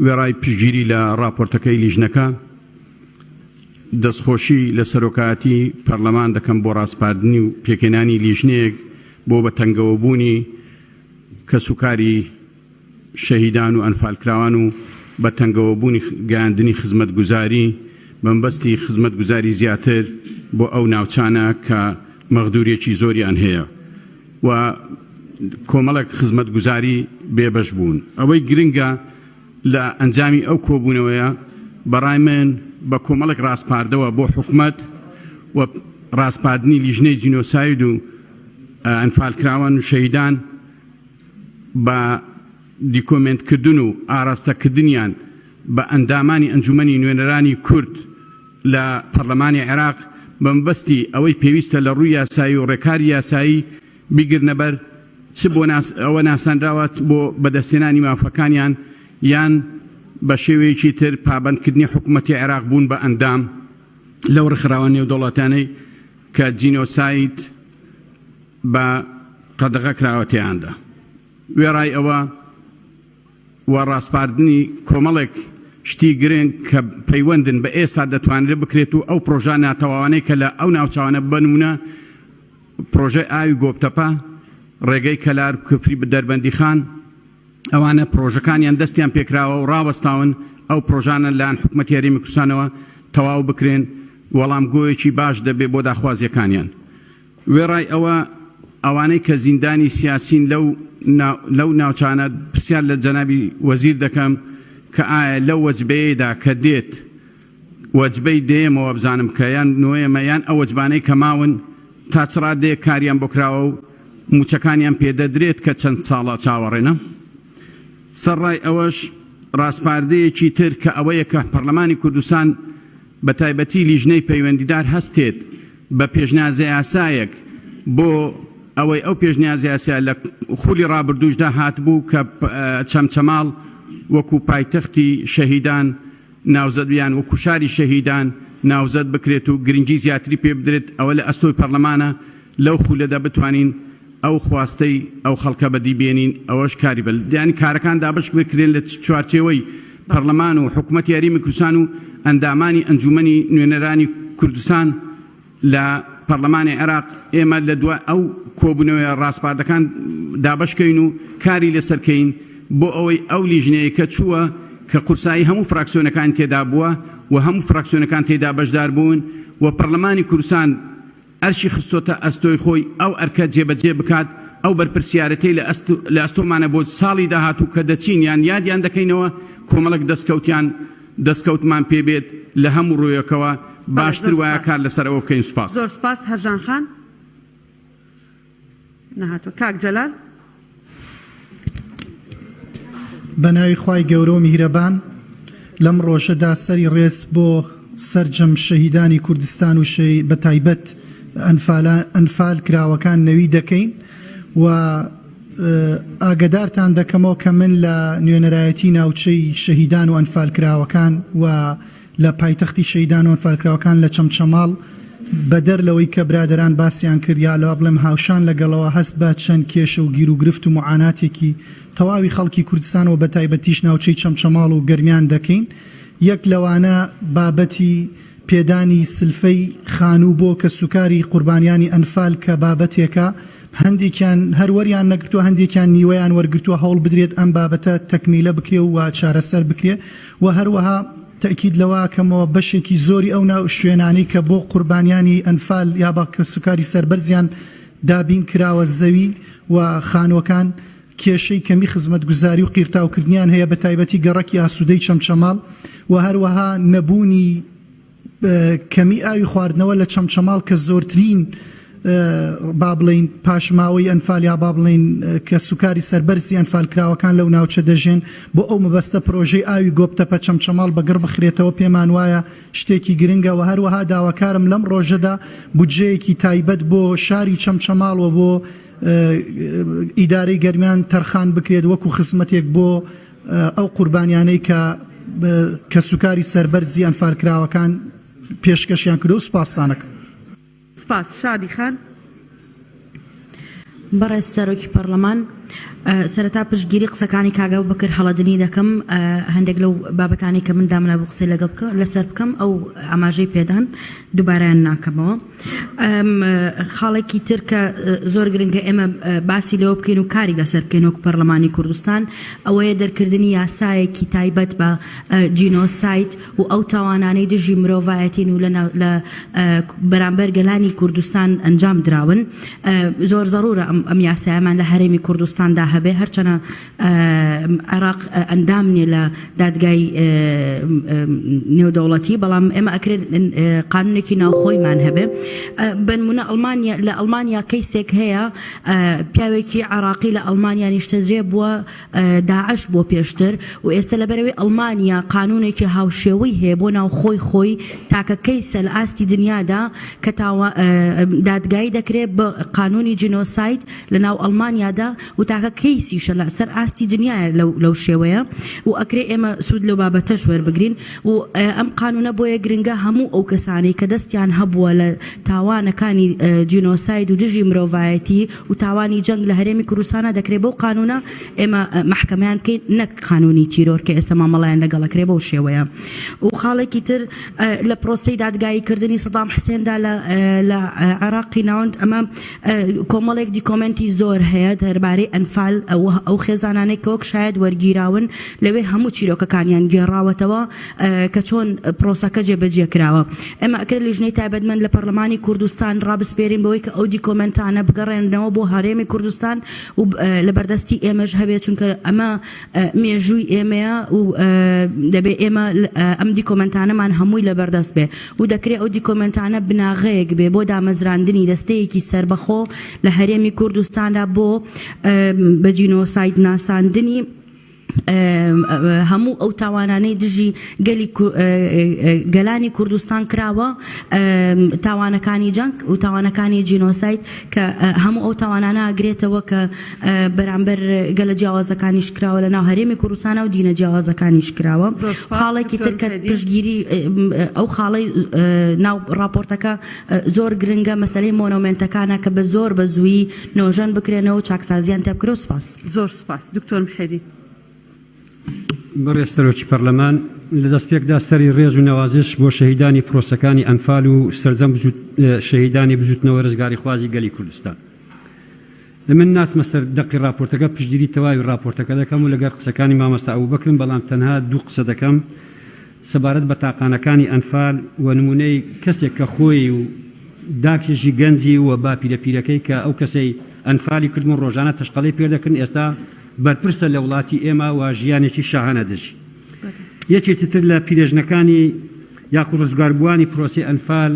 وێڕای پشتگیری لە ڕاپۆرتەکەی لیژنەکە. دەستخۆشی لە سەرۆکایەتی پەرلەمان دەکەم بۆ ڕاسپاردنی و پێکهێنانی لیژنەیەک بۆ بە تەنگەوەبوونی کەسوکاری شەهیدان و ئەنفالکراوان و بە تەنگەوەبوونی گەیاندنی خزمەتگوزاری بەمەبەستی خزمەتگوزاری زیاتر بۆ ئەو ناوچانە کە مەغدوریەکی زۆریان هەیە و کۆمەڵێک خزمەتگوزاری بێبەش بوون. ئەوەی گرنگە لە ئەنجامی ئەو کۆبوونەوەیە بەڕای من بە کۆمەڵێک ڕاسپاردەوە بۆ حکومەت و ڕاسپاردنی لیژنەی جینۆساید و ئەنفالکراوان و شەهیدان بە دیکۆمێنتکردن و ئاراستەکردنیان بە ئەندامانی ئەنجومەنی نوێنەرانی کورد لە پەرلەمانی عێراق بە مەبەستی ئەوەی پێویستە لە ڕووی یاسایی و ڕێکاری یاسایی بیگرنەبەر چ بۆ ئەوە ناسانراوە بۆ بەدەستهێنانی مافەکانیان یان بە شێوەیەکی تر پابەندکردنی حکومەتی عێراق بوون بە ئەندام لەو ڕێکخراوە نێودەوڵەتیانەی کە جینۆساید بە قەدەغە کراوە تێیاندا. وێڕای ئەوە و ڕاسپاردنی کۆمەڵێک شتی گرنگ کە پەیوەندن بە ئێستا دەتوانرێت بکرێت و ئەو پرۆژە ناتەواوانەی کە لە ئەو ناوچانە بەنمونە پرۆژەی ئاوی گۆپتەپە، ڕێگەی کەلار، کفری دەربەندیخان، ئەوانە پرۆژەکانیان دەستیان پێکراوە و ڕاوەستاون، ئەو پرۆژانە لەلایەن حکومەتی هەرێمی کوردستانەوە تەواو بکرێن، وەڵامگۆیەکی باش دەبێت بۆ داخوازییەکانیان. وێڕای ئەوە ئەوانەی کە زیندانی سیاسین لەو لەو ناوچانە پرسیار لە جەنابی وەزیر دەکەم کە ئایا لەو وەجبەیەدا کە دێت وەجبەی دەیەمە وابزانم کە یان نۆیەمە یان ئەو وەجبانەی کە ماون تا چ ڕادەیەک کاریان بۆ کراوە و مووچەکانیان پێدەدرێت کە چەند ساڵە چاوەڕێنە؟ سەرڕای ئەوەش ڕاسپاردەیەکی تر کە ئەوەیە کە پەرلەمانی کوردستان بە تایبەتی لیژنەی پەیوەندیدار هەستێت بە پێشنیازەیاسایەک بۆ ئەوەی ئەو پێشنیازیاسیا لە خولی ڕابردووشدا هاتبوو کە چەمچەماڵ وەکو پایتەختی شەهیدان ناوزەد یان وەکو شاری شەهیدان ناوزەد بکرێت و گرنگی زیاتری پێ بدرێت ئەوە لە ئەستۆی پەرلەمانە لەو خولەدا بتوانین ئەو خواستەی ئەو خەڵکە بەدی بێنین ئەوەش کاری بە یانی کارەکان دابەش بکرێن لە چوارچێوەی پەرلەمان و حکومەتی هەرێمی کوردستان و ئەندامانی ئەنجومەنی نوێنەرانی کوردستان لە پەرلەمانی عێراق ئێمە لە دوای ئەو کۆبوونەوەیە ڕاسپاردەکان دابەش کەین و کاری لەسەر کەین بۆ ئەوەی ئەو لیژنەیە کە چووە کە قورسایی هەموو فراکسیۆنەکانی تێدا بووە و هەموو فراکسیۆنەکان تێیدا بەشدار بوون و پەرلەمانی کوردستان ئەرکی خستۆتە ئەستۆی خۆی ئەو ئەرکە جێبەجێ بکات، ئەو بەرپرسیارێتەی لە ئەستۆمانە بۆ ساڵی داهاتوو کە دەچین یان یادیان دەکەینەوە کۆمەڵێک دەستکەوتیان دەستکەوتمان پێ بێت لە هەموو ڕوویەکەوە بەڵێ باشتر زۆر وایە سوپاس. کار لەسەر ئەوە بکەین سوپاس. زۆر سوپاس هەژان خان نەهاتووە کاک جەلال. بەناوی خوای گەورە و میهرەبان لەم ڕۆژەدا سەری ڕێز بۆ سەرجەم شەهیدانی کوردستان و بە تایبەت ئەنفال کراوەکان نەوی دەکەین و ئاگەدارتان دەکەمەوە کە من لە نوێنەرایەتی ناوچەی شەهیدان و ئەنفالکراوەکان و لە پایتەختی شەهیدان و ئەنفالکراوەکان لە چەمچەماڵ، بەدەر لەوەی کە برادەران باسیان کرد یا لەوا بڵێم هاوشان لەگەڵەوە هەست بە چەند کێشە و گیروگرفت و موعاناتێکی تەواوی خەڵکی کوردستان و بەتایبەتیش ناوچەی چەمچەماڵ و گەرمیان دەکەین یەک لەوانە بابەتی پێدانی سلفەی خانوو بۆ کەسوکاری قوربانیانی ئەنفال کە بابەتێکە هەندێکیان هەر وەریان نەگرتووە هەندێکیان نیوەیان وەرگرتووە هەوڵ بدرێت ئەم بابەتە تەکمیلە بکرێ و چارەسەر بکرێ و هەروەها تەئکید لەوە ئەکەمەوە بەشێکی زۆری ئەو ناو شوێنانەی کە بۆ قوربانیانی ئەنفال یا بە کەسوکاری سەربەرزیان دابین کراوە زەوی و خانووەکان کێشەی کەمی خزمەتگوزاری و قیرتاوکردنیان هەیە بەتایبەتی گەڕەکی ئاسوودەی چەمچەماڵ و هەروەها نەبوونی کەمی ئاوی خواردنەوە لە چەمچەماڵ کە زۆرترین با بڵێین پاشماوەی ئەنفال یا با بڵێین کەسوکاری سەربەرزی ئەنفالکراوەکان لەو ناوچە دەژێن، بۆ ئەو مەبەستە پرۆژەی ئاوی گۆپتەپە چەمچەماڵ بەگڕ بخرێتەوە پێمان وایە شتێکی گرنگە و هەروەها داواکارم لەم ڕۆژەدا بودجەیەکی تایبەت بۆ شاری چەمچەماڵ و بۆ ئیدارەی گەرمیان تەرخان بکرێت وەکو خزمەتێک بۆ ئەو قوربانیانەی کە کەسوکاری سەربەرزی ئەنفالکراوەکان پێشکەشیان کردووە سوپاستانەکەم. سپاس شادی خان. بەڕێز سەرۆکی پەڕلەمان. سەرەتا پشتگیری قسەکانی کاک ئەبوبەکر هەڵەدنی دەکەم، هەندێک لەو بابەتانەی کە من دامنابوو قسەی لەگەڵ بکە لەسەر بکەم ئەو ئاماژەی پێدان دووبارەیان ناکەمەوە. خاڵێکی تر کە زۆر گرنگە ئێمە باسی لێوە بکەین و کاری لەسەر بکەین وەکو پەرلەمانی کوردستان ئەوەیە دەرکردنی یاسایەکی تایبەت بە جینۆساید و ئەو تاوانانەی دژی مرۆڤایەتین و لە بەرامبەر گەلانی کوردستان ئەنجام دراون زۆر زەرورە ئەم یاسایەمان لە هەرێمی کوردستاندا هەبێ هەرچەنە عێراق ئەندام نیە لە دادگای نێودەوڵەتی بەڵام ئێمە ئەکرێت قانونێکی ناوخۆیمان هەبێ بەنمونە ئەڵمانیا لە ئەڵمانیا کەیسێک هەیە پیاوێکی عێراقی لە ئەڵمانیا نیشتەجێ بووە داعش بووە پێشتر و ئێستا لەبەرئەوەی ئەڵمانیا قانونێکی هاوشێوەی هەیە بۆ ناوخۆی خۆی تاکە کەیسە لە ئاستی دنیادا کە تاوە دادگایی دەکرێت بە قانونی جینۆساید لە ناو ئەڵمانیادا و تاکە کەیسیشە لە سەر ئاستی دنیایە لەو لەو شێوەیە و ئەکرێ ئێمە سوود لەو بابەتەش وەربگرین و ئەم قانونە بۆیە گرنگە هەموو ئەو کەسانەی کە دەستیان هەبووە لە تاوانەکانی جینۆساید و دژی مرۆڤایەتی و تاوانی جەنگ لە هەرێمی کوردستانا دەکرێ بەو قانونە ئێمە مەحکەمەیان بکەین نەک قانونی تیرۆر کە ئێستا مامەڵەیان لەگەڵ ئەکرێ بەو شێوەیە و خاڵێکی تر لە پرۆسەی دادگایی کردنی سەدام حسێندا لە لە عێراقی ناوەند ئەمە کۆمەڵێک دیکۆمێنتی زۆر هەیە دەربارەی ئەنفال ئەو خێزانانەی کە وەک شایەت وەرگیراون لەوێ هەموو چیرۆکەکانیان گێڕاوەتەوە کە چۆن پرۆسەکە جێبەجێ کراوە. ئێمە ئەکرێت لیژنەی تایبەتمەند لە پەرلەمانی کوردستان ڕابسپێرین بەوەی کە ئەو دیکۆمێنتانە بگەڕێننەوە بۆ هەرێمی کوردستان و لەبەردەستی ئێمەش هەبێت چونکە ئەمە مێژووی ئێمەیە و دەبێ ئێمە ئەم دیکۆمێنتانەمان هەمووی لەبەردەست بێ و دەکرێ ئەو دیکۆمێنتانە بناغەیەک بێ بۆ دامەزراندنی دەستەیەکی سەربەخۆ لە هەرێمی کوردستاندا بۆ بە جینۆساید ناساندنی هەموو ئەو تاوانانەی دژی گەلی گەلانی کوردستان کراوە تاوانەکانی جەنگ و تاوانەکانی جینۆساید کە هەموو ئەو تاوانانە ئەگرێتەوە کە بەرامبەر گەلە جیاوازەکانیش کراوە لە ناو هەرێمی کوردستانە و دینە جیاوازەکانیش کراوە. زۆر سوپاس خاڵێکی دکتۆر تر کە محێدین. پشتگیری ئەو خاڵەی ناو ڕاپۆرتەکە زۆر گرنگە مەسەلەی مۆنۆمێنتەکانە کە بە زۆر بە زوویی نۆژەن بکرێنەوە و چاکسازیان تیا بکرێ و سوپاس. زۆر سوپاس دکتۆر محێدین. بەڕێز سەرۆکی پەرلەمان، لە دەستپێکدا سەری ڕێز و نەوازش بۆ شەهیدانی پرۆسەکانی ئەنفال و سەرجەم شەهیدانی بزوتنەوەی ڕزگاریخوازی گەلی کوردستان. من ناچمە سەر دەقی ڕاپۆرتەکە، پشتگیری تەواوی ڕاپۆرتەکە دەکەم و لەگەر قسەکانی مامۆستا ئەبوبەکرم، بەڵام تەنها دوو قسە دەکەم سەبارەت بە تاقانەکانی ئەنفال و نمونەی کەسێک کە خۆی و داکێکی گەنجی و باپیرە پیرەکەی کە ئەو کەسەی ئەنفالی کردن و ڕۆژانە تەشقەڵەی پێدەکردن ئێستا بەرپرسە لە وڵاتی ئێمە و ژیانێکی شاهانە دەژی. یەکێکی تر لە پیرێژنەکانی یاخود ڕزگاربووانی پرۆسەی ئەنفال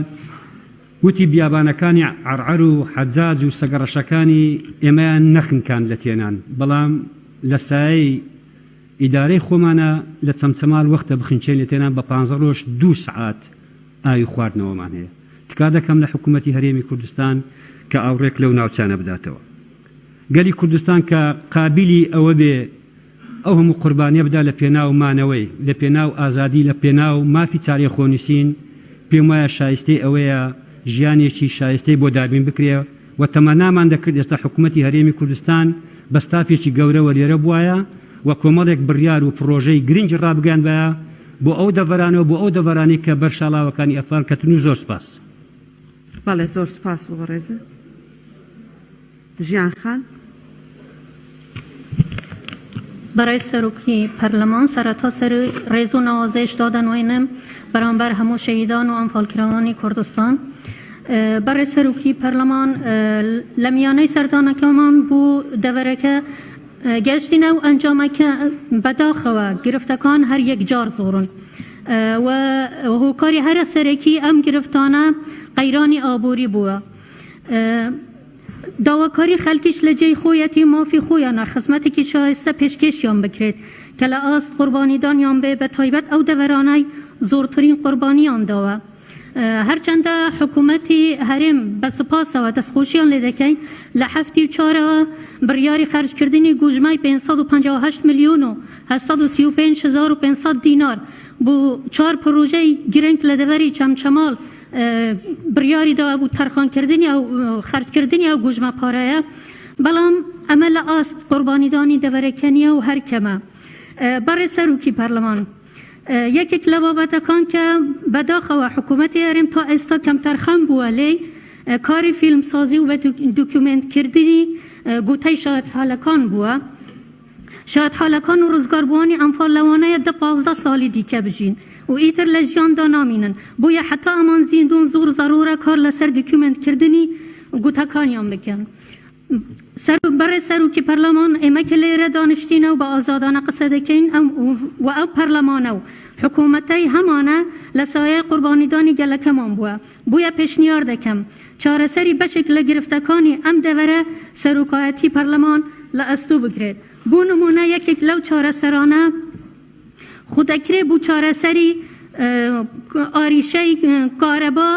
وتی بیابانەکانی عەرعەر و حەجاج و سەگە ڕەشەکانی ئێمەیان نەخنکاند لە تێنان، بەڵام لە سایەی ئیدارەی خۆمانا لە چەمچەماڵ وەختە بخنکێین لە تێنان بە پانزە ڕۆژ دوو سەعات ئاوی خواردنەوەمان هەیە. تکا دەکەم لە حکوومەتی هەرێمی کوردستان کە ئاوڕێک لەو ناوچانە بداتەوە. گەلی کوردستان کە قابیلی ئەوە بێ ئەو هەموو قوربانیە بدا لە پێناو مانەوەی، لە پێناو ئازادی، لە پێناو مافی چارەی خۆنووسین، پێم وایە شایستەی ئەوەیە ژیانێکی شایستەی بۆ دابین بکرێ و تەمەنامان دەکرد ئێستا حکوومەتی هەرێمی کوردستان بە ستافێکی گەورەوە لێرە بوایە و کۆمەڵێک بڕیار و پڕۆژەی گرنگی ڕابگەیاندبایە بۆ ئەو دەڤەرانە و بۆ ئەو دەڤەرانەی کە بەر شاڵاوەکانی ئەفغان کەتن و زۆر سوپاس. بەڵێ زۆر سوپاس بۆ بەڕێزت. ژیان خان. بەڕێز سەرۆکی پەرلەمان، سەرەتا سەری ڕێز و نەوازش دادەنوێنم بەرامبەر هەموو شەهیدان و ئەنفالکراوانی کوردستان. بەڕێز سەرۆکی پەرلەمان، لە میانەی سەردانەکەمان بۆ دەڤەرەکە گەیشتینە ئەو ئەنجامە کە بەداخەوە گرفتەکان هەر یەکجار زۆرن و هۆکاری هەرە سەرەکی ئەم گرفتانە قەیرانی ئابووری بووە. داواکاری خەلکیش لە جێی خۆیەتی مافی خۆیانە خزمەتێکی شایستە پێشکێشیان بکرێت کە لە ئاست قوربانیدانیان بێ بە تایبەت ئەو دەڤەرانەی زۆرترین قوربانیان داوە هەرچەندە حکومەتی هەرێم بە سوپاسەوە دەستخۆشیان لێ دەکەین لە حەفتی و چارەوە بڕیاری خەرجکردنی گوژمەی 558 ملیۆن و 835 هەزار و 500 دینار بۆ چوار پڕۆژەی گرنگ لە دەڤەری چەمچەماڵ بڕیاری دابوو تەرخانکردنی ئەو خەرجکردنی ئەو گوژمە پارەیە، بەڵام. ئەمە لە ئاست قوربانیدانی دەڤەرەکە نییە و هەر کەمە. بەڕێز سەرۆکی پەرلەمان، یەکێک لە بابەتەکان کە بەداخەوە حکوومەتی هەرێم تا ئێستا کەمتەرخەم بووە لێی، کاری فیلمسازی و بە دوکیومێنتکردنی گوتەی شایەتحالەکان بووە. شایەتحالەکان و ڕزگاربووانی ئەنفال لەوانەیە دە 15 ساڵی دیکە بژین و ئیتر لە ژیاندا نامینن، بۆیە حەتا ئەمان زیندوون زۆر زەروورە کار لەسەر دوکیومێنتکردنی گوتەکانیان بکەن. بەڕێز سەرۆکی پەرلەمان، ئێمە کە لێرە دانیشتینە و بە ئازادانە قسە دەکەین، ئەم و ئەو پەرلەمانە و حکوومەتەی هەمانە لە سایەی قوربانیدانی گەلەکەمان بووە. بۆیە پێشنیار دەکەم چارەسەری بەشێک لە گرفتەکانی ئەم دەڤەرە سەرۆکایەتی پەرلەمان لە ئەستۆ بگرێت. بۆ نموونە یەکێک لەو چارەسەرانە خۆ دەکرێ بۆ چارەسەری ئاریشەی کارەبا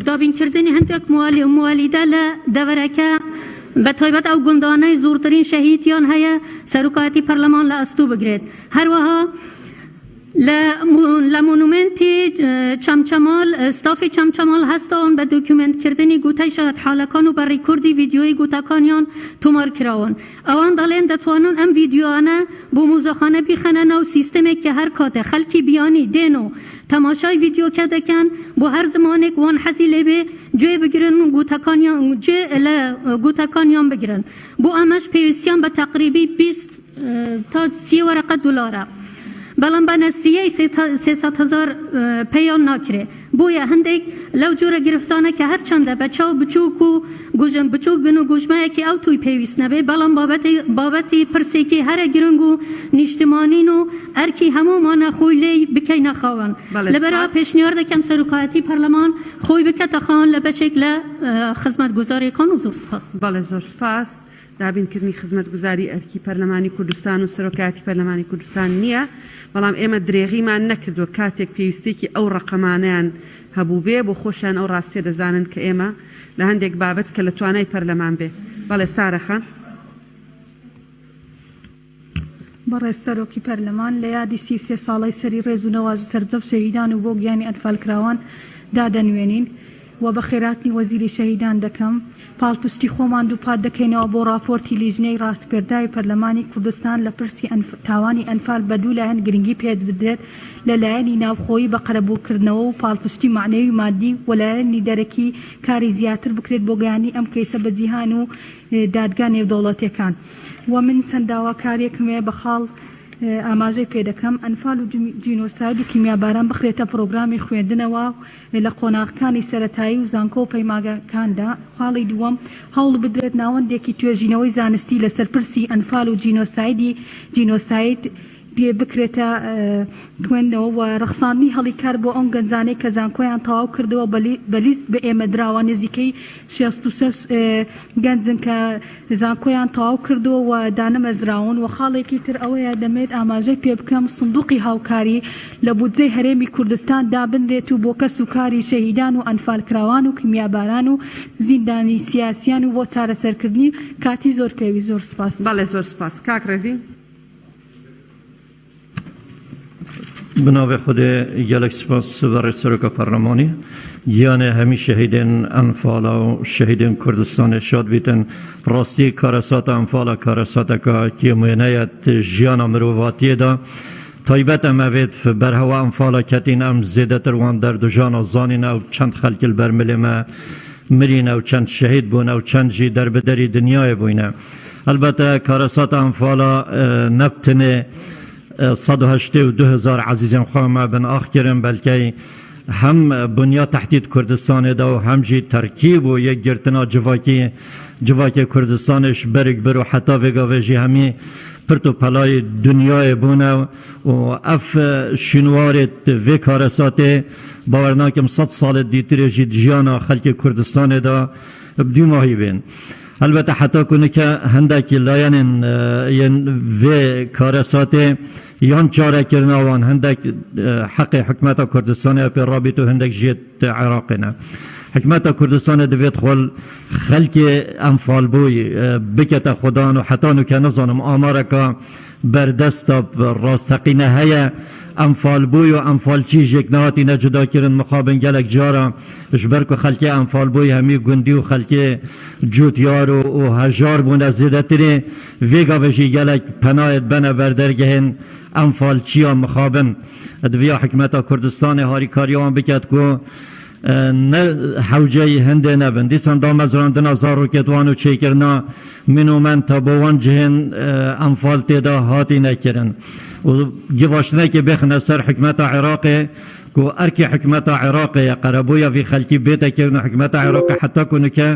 دابینکردنی هەندێک موالیدە لە دەڤەرەکە بە تایبەت ئەو گوندانەی زۆرترین شەهیدیان هەیە سەرۆکایەتی پەرلەمان لە ئەستۆ بگرێت. هەروەها لە مۆنومێنتی چەمچەماڵ، ستافی چەمچەماڵ هەستاون بە دۆکیومێنتکردنی گوتەی شایەتحاڵەکان و بە ڕیکۆردی ڤیدیۆیی گوتەکانیان تۆمارکراون. ئەوان دەڵێن دەتوانن ئەم ڤیدیۆیانە بۆ مۆزەخانە بیخەنە ناو سیستمێک کە هەر کاتێ خەڵکی بیانی دێن و تەماشای ڤیدیۆکە دەکەن بۆ هەر زمانێک وان حەزی لێبێ گوێ بگرن و گوتەکانیان گوێ لە گوتەکانیان بگرن. بۆ ئەمەش پێویستیان بە تەقریبی 20 تا 30 وەرەقە دۆلارە. بەڵام بە نەسریەی 300 هەزار پێیان ناکرێ. بۆیە هەندێک لەو جۆرە گرفتانە کە هەرچەندە بە چاو بچووک و گوژم بچووک بن و گوژمەیەکی ئەوتۆی پێویست نەبێ، بەڵام بابەتی بابەتی پرسێکی هەرە گرنگ و نیشتمانین و ئەرکی هەموومانە خۆی لێی بکەینە خاوەن. بەڵێ لەبەرئەوە سپاس. پێشنیار دەکەم سەرۆکایەتی پەرلەمان خۆی بکەتە خاوەن لە بەشێک لە خزمەتگوزاریەکان و زۆر سپاس. بەڵێ زۆر سپاس. دابینکردنی خزمەتگوزاری ئەرکی پەرلەمانی کوردستان و سەرۆکایەتی پەرلەمانی کوردستان نییە، بەڵام ئێمە درێغیمان نەکردووە کاتێک پێویستیەکی ئەو ڕەقەمانەیان هەبووبێ، بۆ خۆشیان ئەو ڕاستیە دەزانن کە ئێمە لە هەندێک بابەت کە لە توانای پەرلەمان بێ. بەڵێ سارە خان. بەڕێز سەرۆکی پەرلەمان، لە یادی 33 ساڵەی سەری ڕێز و نەوازی سەرجەم شەهیدان و بۆ گیانی ئەنفالکراوان دادەنوێنین و بەخێرهاتنی وەزیری شەهیدان دەکەم. پاڵپشتی خۆمان دووپات دەکەینەوە بۆ ڕاپۆرتی لیژنەی ڕاسپێرداوی پەرلەمانی کوردستان لە پرسی تاوانی ئەنفال بە دوو لایەن گرنگی پێبدرێت لە لایەنی ناوخۆیی بە قەرەبووکردنەوە و پاڵپشتی مەعنەوی و مادی و لایەنی دەرەکی کاری زیاتر بکرێت بۆ گەیاندنی ئەم کەیسە بە جیهان و دادگا نێودەوڵەتیەکان و من چەند داواکاریەکم هەیە بە خاڵ ئاماژەی پێدەکەم ئەنفال و جینۆساید و کیمیاباران بخرێتە پرۆگرامی خوێندنەوە لە قۆناغەکانی سەرەتایی و زانکۆ و پەیماگەکاندا خاڵی دووەم هەوڵ بدرێت ناوەندێکی توێژینەوەی زانستی لەسەر پرسی ئەنفال و جینۆسایدی جینۆساید بکرێتە خوێندنەوە و ڕەخساندنی هەڵی کار بۆ ئەو گەنجانەی کە زانکۆیان تەواو کردووە بە لیست بە ئێمە دراوە نزیکەی 66 گەنجن کە زانکۆیان تەواو کردووە و دانەمەزراون و خاڵێکی تر ئەوەیە دەمێت ئاماژەی پێ بکەم سندوقی هاوکاری لە بودجەی هەرێمی کوردستان دابنرێت و بۆ کەس و کاری شەهیدان و ئەنفالکراوان و کیمیاباران و زیندانی سیاسیان و بۆ چارەسەرکردنی کاتی زۆر پێویست زۆر سوپاس. بەڵێ زۆر سوپاس کاک ڕێڤین. بە ناوێ خودێ گەلەک سپاس بەڕێز سەرۆکە پەرلەمانی گیانێ هەمی شەهیدێن ئەنفالا و شەهیدێن کوردستانێ شاد بیتن ڕاستی کارەساتە ئەنفالا کارەساتەکە کێموێنەیەت ژیانا مرۆڤاتیێدا تایبەت ئەم ئەڤێت بەرهەوە ئەنفالا کەتین ئەم زێدەتر وان دەرد و ژانا زانین ئەو چەند خەلکل بەر ملێ مە مرین ئەو چەند شەهید بوون ئەو چەند ژی دەربدەری دنیاێ بووینە ئەلبەتە کارەساتە ئەنفالا نەب تنێ 182 هزار عەزیزێن خوە مە بن ئاخ کرن بەلکەی هەم بنیا تەحتید کوردستانێ دا و هەم ژی تەرکیب و یەکگرتنا جڤاکی جڤاکێ کوردستانێش بەرگ بر و حەتا ڤێ گاڤێ ژی هەمی پرت و پەلای دنیاێ بوونە و ئەف شینوارێت ڤێ کارەساتێ باوەر ناکم سەد ساڵێت دیترێ ژی ژیانا خەلکێ کوردستانێ دا بدوماهی بێن. هەلبەتە حەتا کو نکە هەندەک لایەنێن ێن ڤێ کارەساتێ یان چارە کرنا وان هەندەک حەقێ حکومەتا کوردستانێ پێ ڕابیت و هەندەک ژێت عێراقێنە. حکومەتا کوردستانێ دڤێت خۆل خەلکێ ئەنفالبووی بکەتە خودان و حەتا نوکە نزانم ئامارەکە. بەردەستە ڕاستەقینە هەیە ئەنفالبووی و ئەنفالچی ژێک نەهاتینە جوداکردن مخابن گەلەک جارە ژبەر کو خەلکێ ئەنفالبووی هەمی گوندی و خەلکێ جوتیار و و هەژار بوونە زێدەترێ ڤێ گاڤێ ژی گەلەک پەنایەت بەنە بەر دەرگەهێن ئەنفالچیا مخابن دڤیا حکومەتا کوردستانێ هاریکاریا وان بکەت کو نە حەوجەی هندێ نەبن. دیسان دامەزراندنا زاڕۆکێت وان و چێکردنا مینومەنتا بۆ وان جهێن ئەنفال تێدا هاتینە کرن و گیڤاشتنەکێ بێخنە سەر حکومەتا عێراقێ کو ئەرکی حکومەتا عێراقێیە قەرەبوویا ڤی خەلکی بێتە کرن و حکومەتا عێراقێ حەتا کو نکە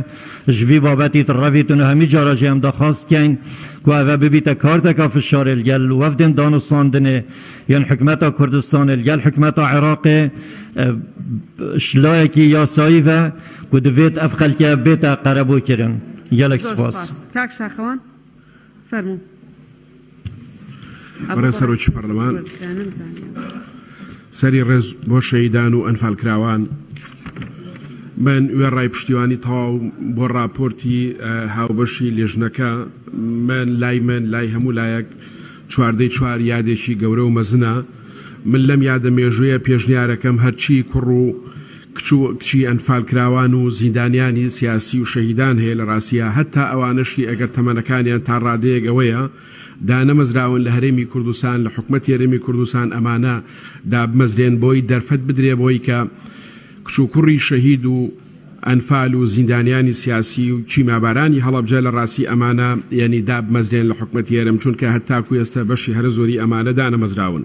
ژ ڤی بابەتیت ڕەڤیتن و هەمی جارا ژی ئەم داخواز کەین کو ئەڤە ببیتە کارتەکا فشارێ لگەل وەفدێن دانوساندنێ یان حکومەتا کوردستانێ لگەل حکومەتا عێراقێ شلایەکی یاسایی ڤە کو دڤێت ئەڤ خەلکە بێتە قەرەبوو کرن. گەلەک زۆر سپاس. سپاس کاک شاخەوان فەرموو. ئەبوو بەڕێز بەڕێز سەرۆکی پەرلەمان، وەرگرە نەمزانیوە. سەری ڕێز بۆ شەهیدان و ئەنفالکراوان، من وێڕای پشتیوانی تەواو بۆ ڕاپۆرتی هاوبەشی لیژنەکە، من لای من لای هەموو لایەک چواردەی چوار یادێکی گەورە و مەزنە، من لەم یادە مێژوویە پێشنیارەکەم هەرچی کوڕ و کچ و کچی ئەنفالکراوان و زیندانیانی سیاسی و شەهیدان هەیە لە ڕاستیا هەتا ئەوانەشی ئەگەر تەمەنەکانیان تا ڕادەیەک ئەوەیە دانەمەزراون لە هەرێمی کوردستان لە حکومەتی هەرێمی کوردستان ئەمانە دابمەزرێن بۆی دەرفەت بدرێ بۆی کە کچ و کوڕی شەهید و ئەنفال و زیندانیانی سیاسی و کیمیابارانی هەڵەبجە لە ڕاستی ئەمانە یەنی دابمەزرێن لە حکومەتی هەرێم چونکە هەتاکو ئێستە بەشی هەرە زۆری ئەمانە دانەمەزراون.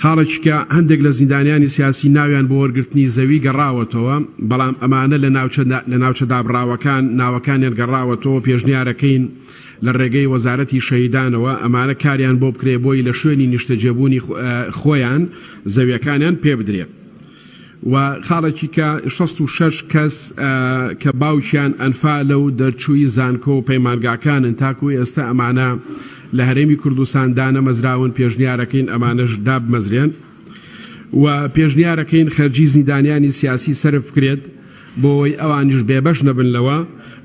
خاڵێکی کە هەندێک لە زیندانیانی سیاسی ناویان بۆ وەرگرتنی زەوی گەڕاوەتەوە بەڵام ئەمانە لە ناوچە لە ناوچە دابڕاوەکان ناوەکانیان گەڕاوەتەوە پێشنیارەکەین لە ڕێگەی وەزارەتی شەهیدانەوە ئەمانە کاریان بۆ بکرێ بۆی لە شوێنی نیشتەجێبوونی خۆیان زەویەکانیان پێ بدرێ. و خاڵێکی کە 66 کەس کە باوکیان ئەنفالە و دەرچووی زانکۆ و پەیمانگاکانن تاکو ئێستا ئەمانە لە هەرێمی کوردستان دانەمەزراون پێشنیارەکەین ئەمانەش دابمەزرێن و پێشنیارەکەین خەرجی زیندانیانی سیاسی سەرف بکرێت بۆ ئەوەی ئەوانیش بێبەش نەبن لەوە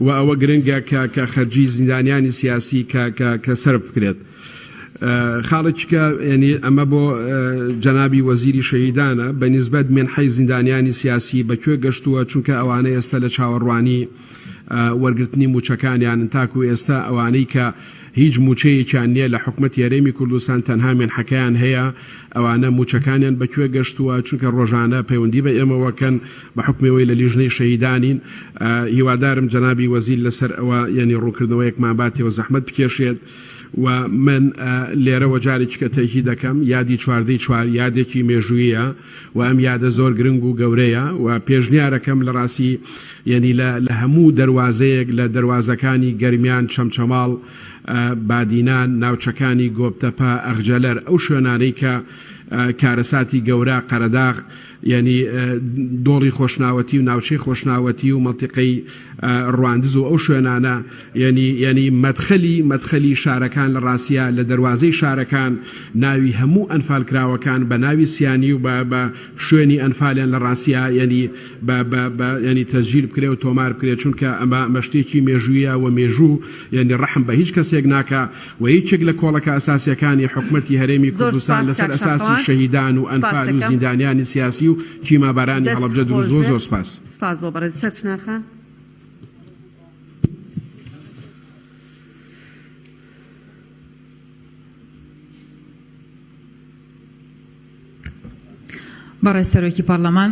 و ئەوە گرنگە کە کە خەرجی زیندانیانی سیاسی کە کە کە سەرف بکرێت. خاڵێکی کە یەنی ئەمە بۆ جەنابی وەزیری شەهیدانە بە نیسبەت مێنحەی زیندانیانی سیاسی بە کوێ گەشتووە چونکە ئەوانە ئێستا لە چاوەڕوانی وەرگرتنی مووچەکانیانن تاکو ئێستا ئەوانەی کە هیچ مووچەیەکیان نییە لە حکومەتی هەرێمی کوردستان تەنها مێنحەکەیان هەیە ئەوانە مووچەکانیان بە کوێ گەشتووە چونکە ڕۆژانە پەیوەندی بە ئێمەوە کەن بە حوکمی ئەوەی لە لیژنەی شەهیدانین هیوادارم جەنابی وەزیر لەسەر ئەوە یەنی ڕوونکردنەوەیەکمان باتێ و زەحمەت بکێشێت. و من لێرەوە جارێکیکە تەئکید دەکەم یادی چواردەی چوار یادێکی مێژووییە و ئەم یادە زۆر گرنگ و گەورەیە و پێشنیارەکەم لە ڕاستی یەنی لە لە هەموو دەروازەیەک لە دەروازەکانی گەرمیان چەمچەماڵ بادینان ناوچەکانی گۆپتەپە ئەغجەلەر ئەو شوێنانەی کە کارەساتی گەورە قەرەداغ یانی دۆڵی خۆشناوەتی و ناوچەی خۆشناوەتی و مەنتیقەی ڕواندز و ئەو شوێنانە یانی یانی مەدخەلی مەدخەلی شارەکان لە ڕاستیا لە دەروازەی شارەکان ناوی هەموو ئەنفالکراوەکان بە ناوی سیانی و بە بە شوێنی ئەنفالیان لە ڕاستیا یانی بە بە بە یانی تەسجیل بکرێ و تۆمار بکرێ چونکە ئەمە ئەمە شتێکی مێژوویە و مێژوو یانی ڕەحم بە هیچ کەسێک ناکا و یەکێک لە کۆڵەکە ئەساسیەکانی حکومەتی هەرێمی زۆر کوردستان سوپاس لەسەر کاک ئەساسی شاخەوان شەهیدان و سوپاس ئەنفال و دەکەم زیندانیانی سیاسی و کیمابارانی دەست هەڵەبجە دروست خۆش بووە بێت زۆر سوپاس. سوپاس بۆ بەڕێز سەرچنار خان. بەڕێز سەرۆکی پەڕلەمان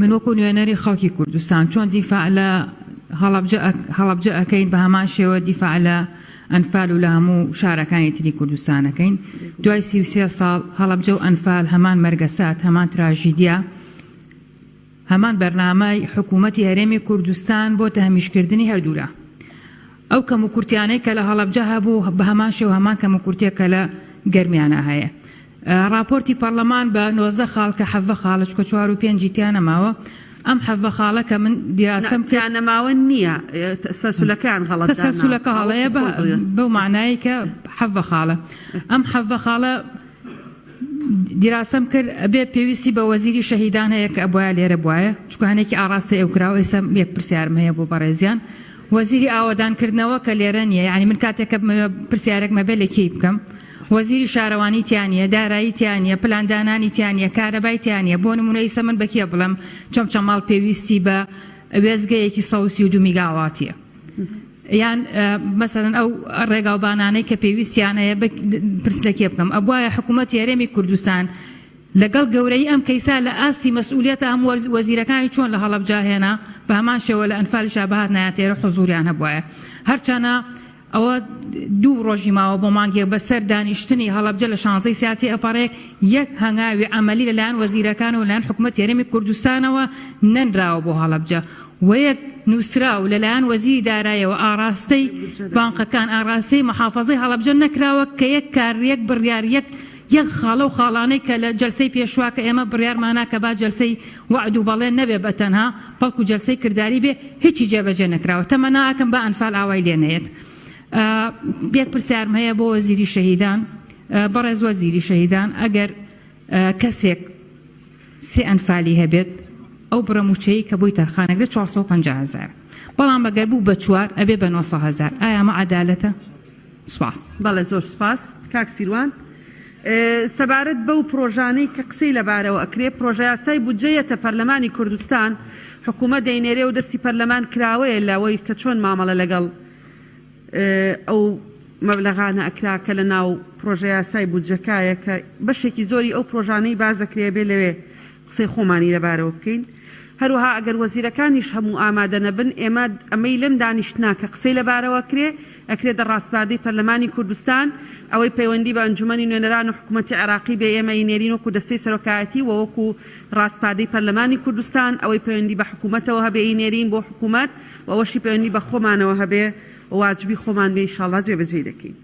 من وەکو نوێنەری خەڵکی کوردستان چۆن دیفاع لە هەڵەبجە ئەکەین بە هەمان شێوە دیفاع لە ئەنفال و لە هەموو شارەکانی تری کوردستان ئەکەین دوای 33 ساڵ هەڵەبجە و ئەنفال هەمان مەرگەسات هەمان تراژیدیا هەمان بەرنامەی حکوومەتی هەرێمی کوردستان بۆ تەهمیشکردنی هەردوولا. ئەو کەموکورتیانەی کە لە هەڵەبجە هەبوو بە هەمان شێوە هەمان کەموکورتیە کە لە گەرمیانا هەیە. ڕاپۆرتی پەڕلەمان بە 19 خاڵ کە 17 خاڵە چونکە چوار و پێنجی تیا نەماوە ئەم 17 خاڵە کە من نا دیراسەم تیا کرد نەماوە نییە تەسەلسولەکەیان غەڵەت داناوە تەسەلسولەکە هەڵەیە وەکو بە خۆی بڵێ. بەو مەعنایەی کە 17 خاڵە ئەم 17 خاڵە دیراسەم کرد ئەبێ پێویستی بە وەزیری شەهیدان هەیە کە ئەبوایە لێرە بوایە چونکە هەنێکی ئاڕاستەی ئەو کراوە ئێستا یەک پرسیارم هەیە بۆ بەڕێزیان وەزیری ئاوەدانکردنەوە کە لێرە نییە یانی من کاتێک کە بمەوێ پرسیارێکم هەبێ لە کێی بکەم؟ وەزیری شارەوانی تیا نییە، دارایی تیا نییە، پلاندانانی تیا نییە، کارەبای تیا نییە، بۆ نموونە ئیسە من بە کێ بڵێم چەمچەماڵ پێویستی بە وێستگەیەکی 132 میگاواتییە؟ یان مەسەلەن ئەو ڕێگاوبانانەی کە پێویستیان هەیە پرس لە کێ بکەم؟ ئەبوایە حکوومەتی هەرێمی کوردستان لەگەڵ گەورەیی ئەم کەیسە لە ئاستی مەسئولیەتا هەموو وەزیرەکانی چۆن لە هەڵەبجە هێنا بە هەمان شێوە لە ئەنفالیشا بهاتنایەتە ئێرە حزوریان هەبوایە هەرچەنە ئەوە دوو ڕۆژی ماوە بۆ مانگێک بەسەر دانیشتنی هەڵەبجە لە شانزەی سا تێئەپەڕێ یەک هەنگاوی عەمەلی لەلایەن وەزیرەکانەوە لەلایەن حکومەتی هەرێمی کوردستانەوە نەنراوە بۆ هەڵەبجە و یەک نووسراو لەلایەن وەزیری دارایەوە ئاڕاستەی بانقەکان ئاڕاستەی محافەزەی هەڵەبجە نەکراوە کە یەک کار یەک بڕیار یەک یەک خاڵ لەو خاڵانەی کە لە جەلسەی پێشوا کە ئێمە بڕیارمانا کە با جەلسەی وەعد و بەڵێن نەبێ بە تەنها بەڵکو جەلسەی کرداری بێ هیچی جێبەجێ نەکراوە تەمەنا ئەکەم با ئەنفال ئاوای لێ نەیەت. یەک پرسیارم هەیە بۆ وەزیری شەهیدان بەڕێز وەزیری شەهیدان ئەگەر کەسێک سێ ئەنفالی هەبێت ئەو بڕە موچەیەی کە بۆی تەرخان ئەکرێت 450 هەزارە بەڵام ئەگەر بوو بە چوار ئەبێ بە 900 هەزار ئایا ئەمە عەدالەتە؟ سوپاس. بەڵێ زۆر سوپاس کاک سیروان. سەبارەت بەو پرۆژانەی کە قسەی لەبارەوە ئەکرێ، پرۆژەیاسای بودجە یەتە پەرلەمانی کوردستان، حکوومەت دەینێرێ و دەستی پەرلەمان کراوەیە لەوەی کە چۆن مامەڵە لەگەڵ ئەو مەبلەغانە ئەکرا کە لە ناو پرۆژەیاسای بودجەکایە کە بەشێکی زۆری ئەو پرۆژانەی باس دەکرێ ئەبێ لەوێ قسەی خۆمانی لەبارەوە بکەین. هەروەها ئەگەر وەزیرەکانیش هەموو ئامادە نەبن، ئێمە ئەمەی لەم دانیشتنە کە قسەی لەبارەوە ئەکرێ، ئەکرێتە ڕاسپاردەی پەرلەمانی کوردستان، ئەوەی پەیوەندی بە ئەنجومەنی نوێنەران و حکومەتی عێراقی بێ ئێمە ئەینێرین وەکو دەستەی سەرۆکایەتی و وەکو ڕاسپاردەی پەرلەمانی کوردستان، ئەوەی پەیوەندی بە حکومەتەوە هەبێ ئەینێرین بۆ حکومەت و ئەوەشی پەیوەندی بە خۆمانەوە هەبێ و واجبی خۆمان بێ ئیشاڵڵا جێبەجێی دەکەین.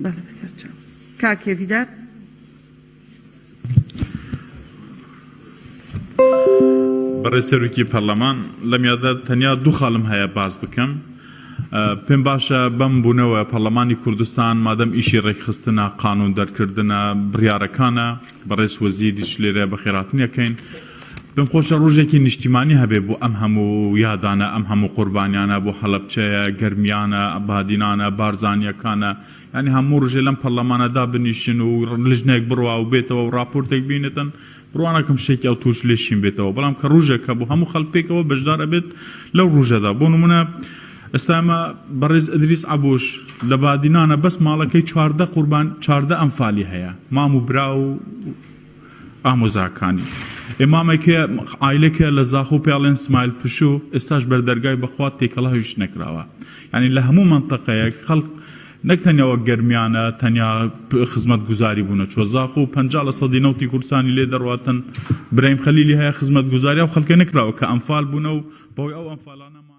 بەڵێ بەسەرچاو. کاک هێڤیدار. بەڕێز سەرۆکی پەرلەمان، لەم یادە تەنیا دوو خاڵم هەیە باس بکەم. پێم باشە بەم بوونەوە پەرلەمانی کوردستان مادەم ئیشی ڕێکخستنە، قانوون دەرکردنە، بڕیارەکانە، بەڕێز وەزیریش لێرە بەخێرهاتنی ئەکەین. پێم خۆشە ڕۆژێکی نیشتیمانی هەبێ بۆ ئەم هەموو یادانە، ئەم هەموو قوربانیانە بۆ هەڵەبچەیە، گەرمیانە، بادینانە، بارزانییەکانە، یانی هەموو ڕۆژێ لەم پەڕلەمانە دابنیشن و لجنەیەک بڕوا و بێتەوە و ڕاپۆرتێک بینێتن، بڕوا ناکەم شتێکی ئەوتۆش لێ شین بێتەوە، بەڵام کە ڕوژێک هەبوو هەموو خەڵک پێکەوە بەشدار ئەبێت لەو ڕوژەدا، بۆ نموونە ئێستا ئێمە بەڕێز ئیدریس عەبۆش لە بادینانە بەس ماڵەکەی 14 قوربان 14 ئەنفالی هەیە مام و برا و ئامۆزاکانی ئێ مامێک هەیە عایلەک هەیە لە زاخۆ پێی ئەڵێن سمایل پشۆ ئێستاش بەردەرگای بەخوا تێکەڵاویش نەکراوە یانی لە هەموو مەنتەقەیەک خەڵک نەک تەنیا وەک گەرمیانە تەنیا خزمەت گوزاری بوونە چوە زاخۆ 50 لە سەدی نەوتی کوردستانی لێ دەڕواتن برایم خەلیلی هەیە خزمەت گوزاری ئەو خەڵکە نەکراوە کە ئەنفال بوونە و بەهۆی ئەو ئەنفالانە.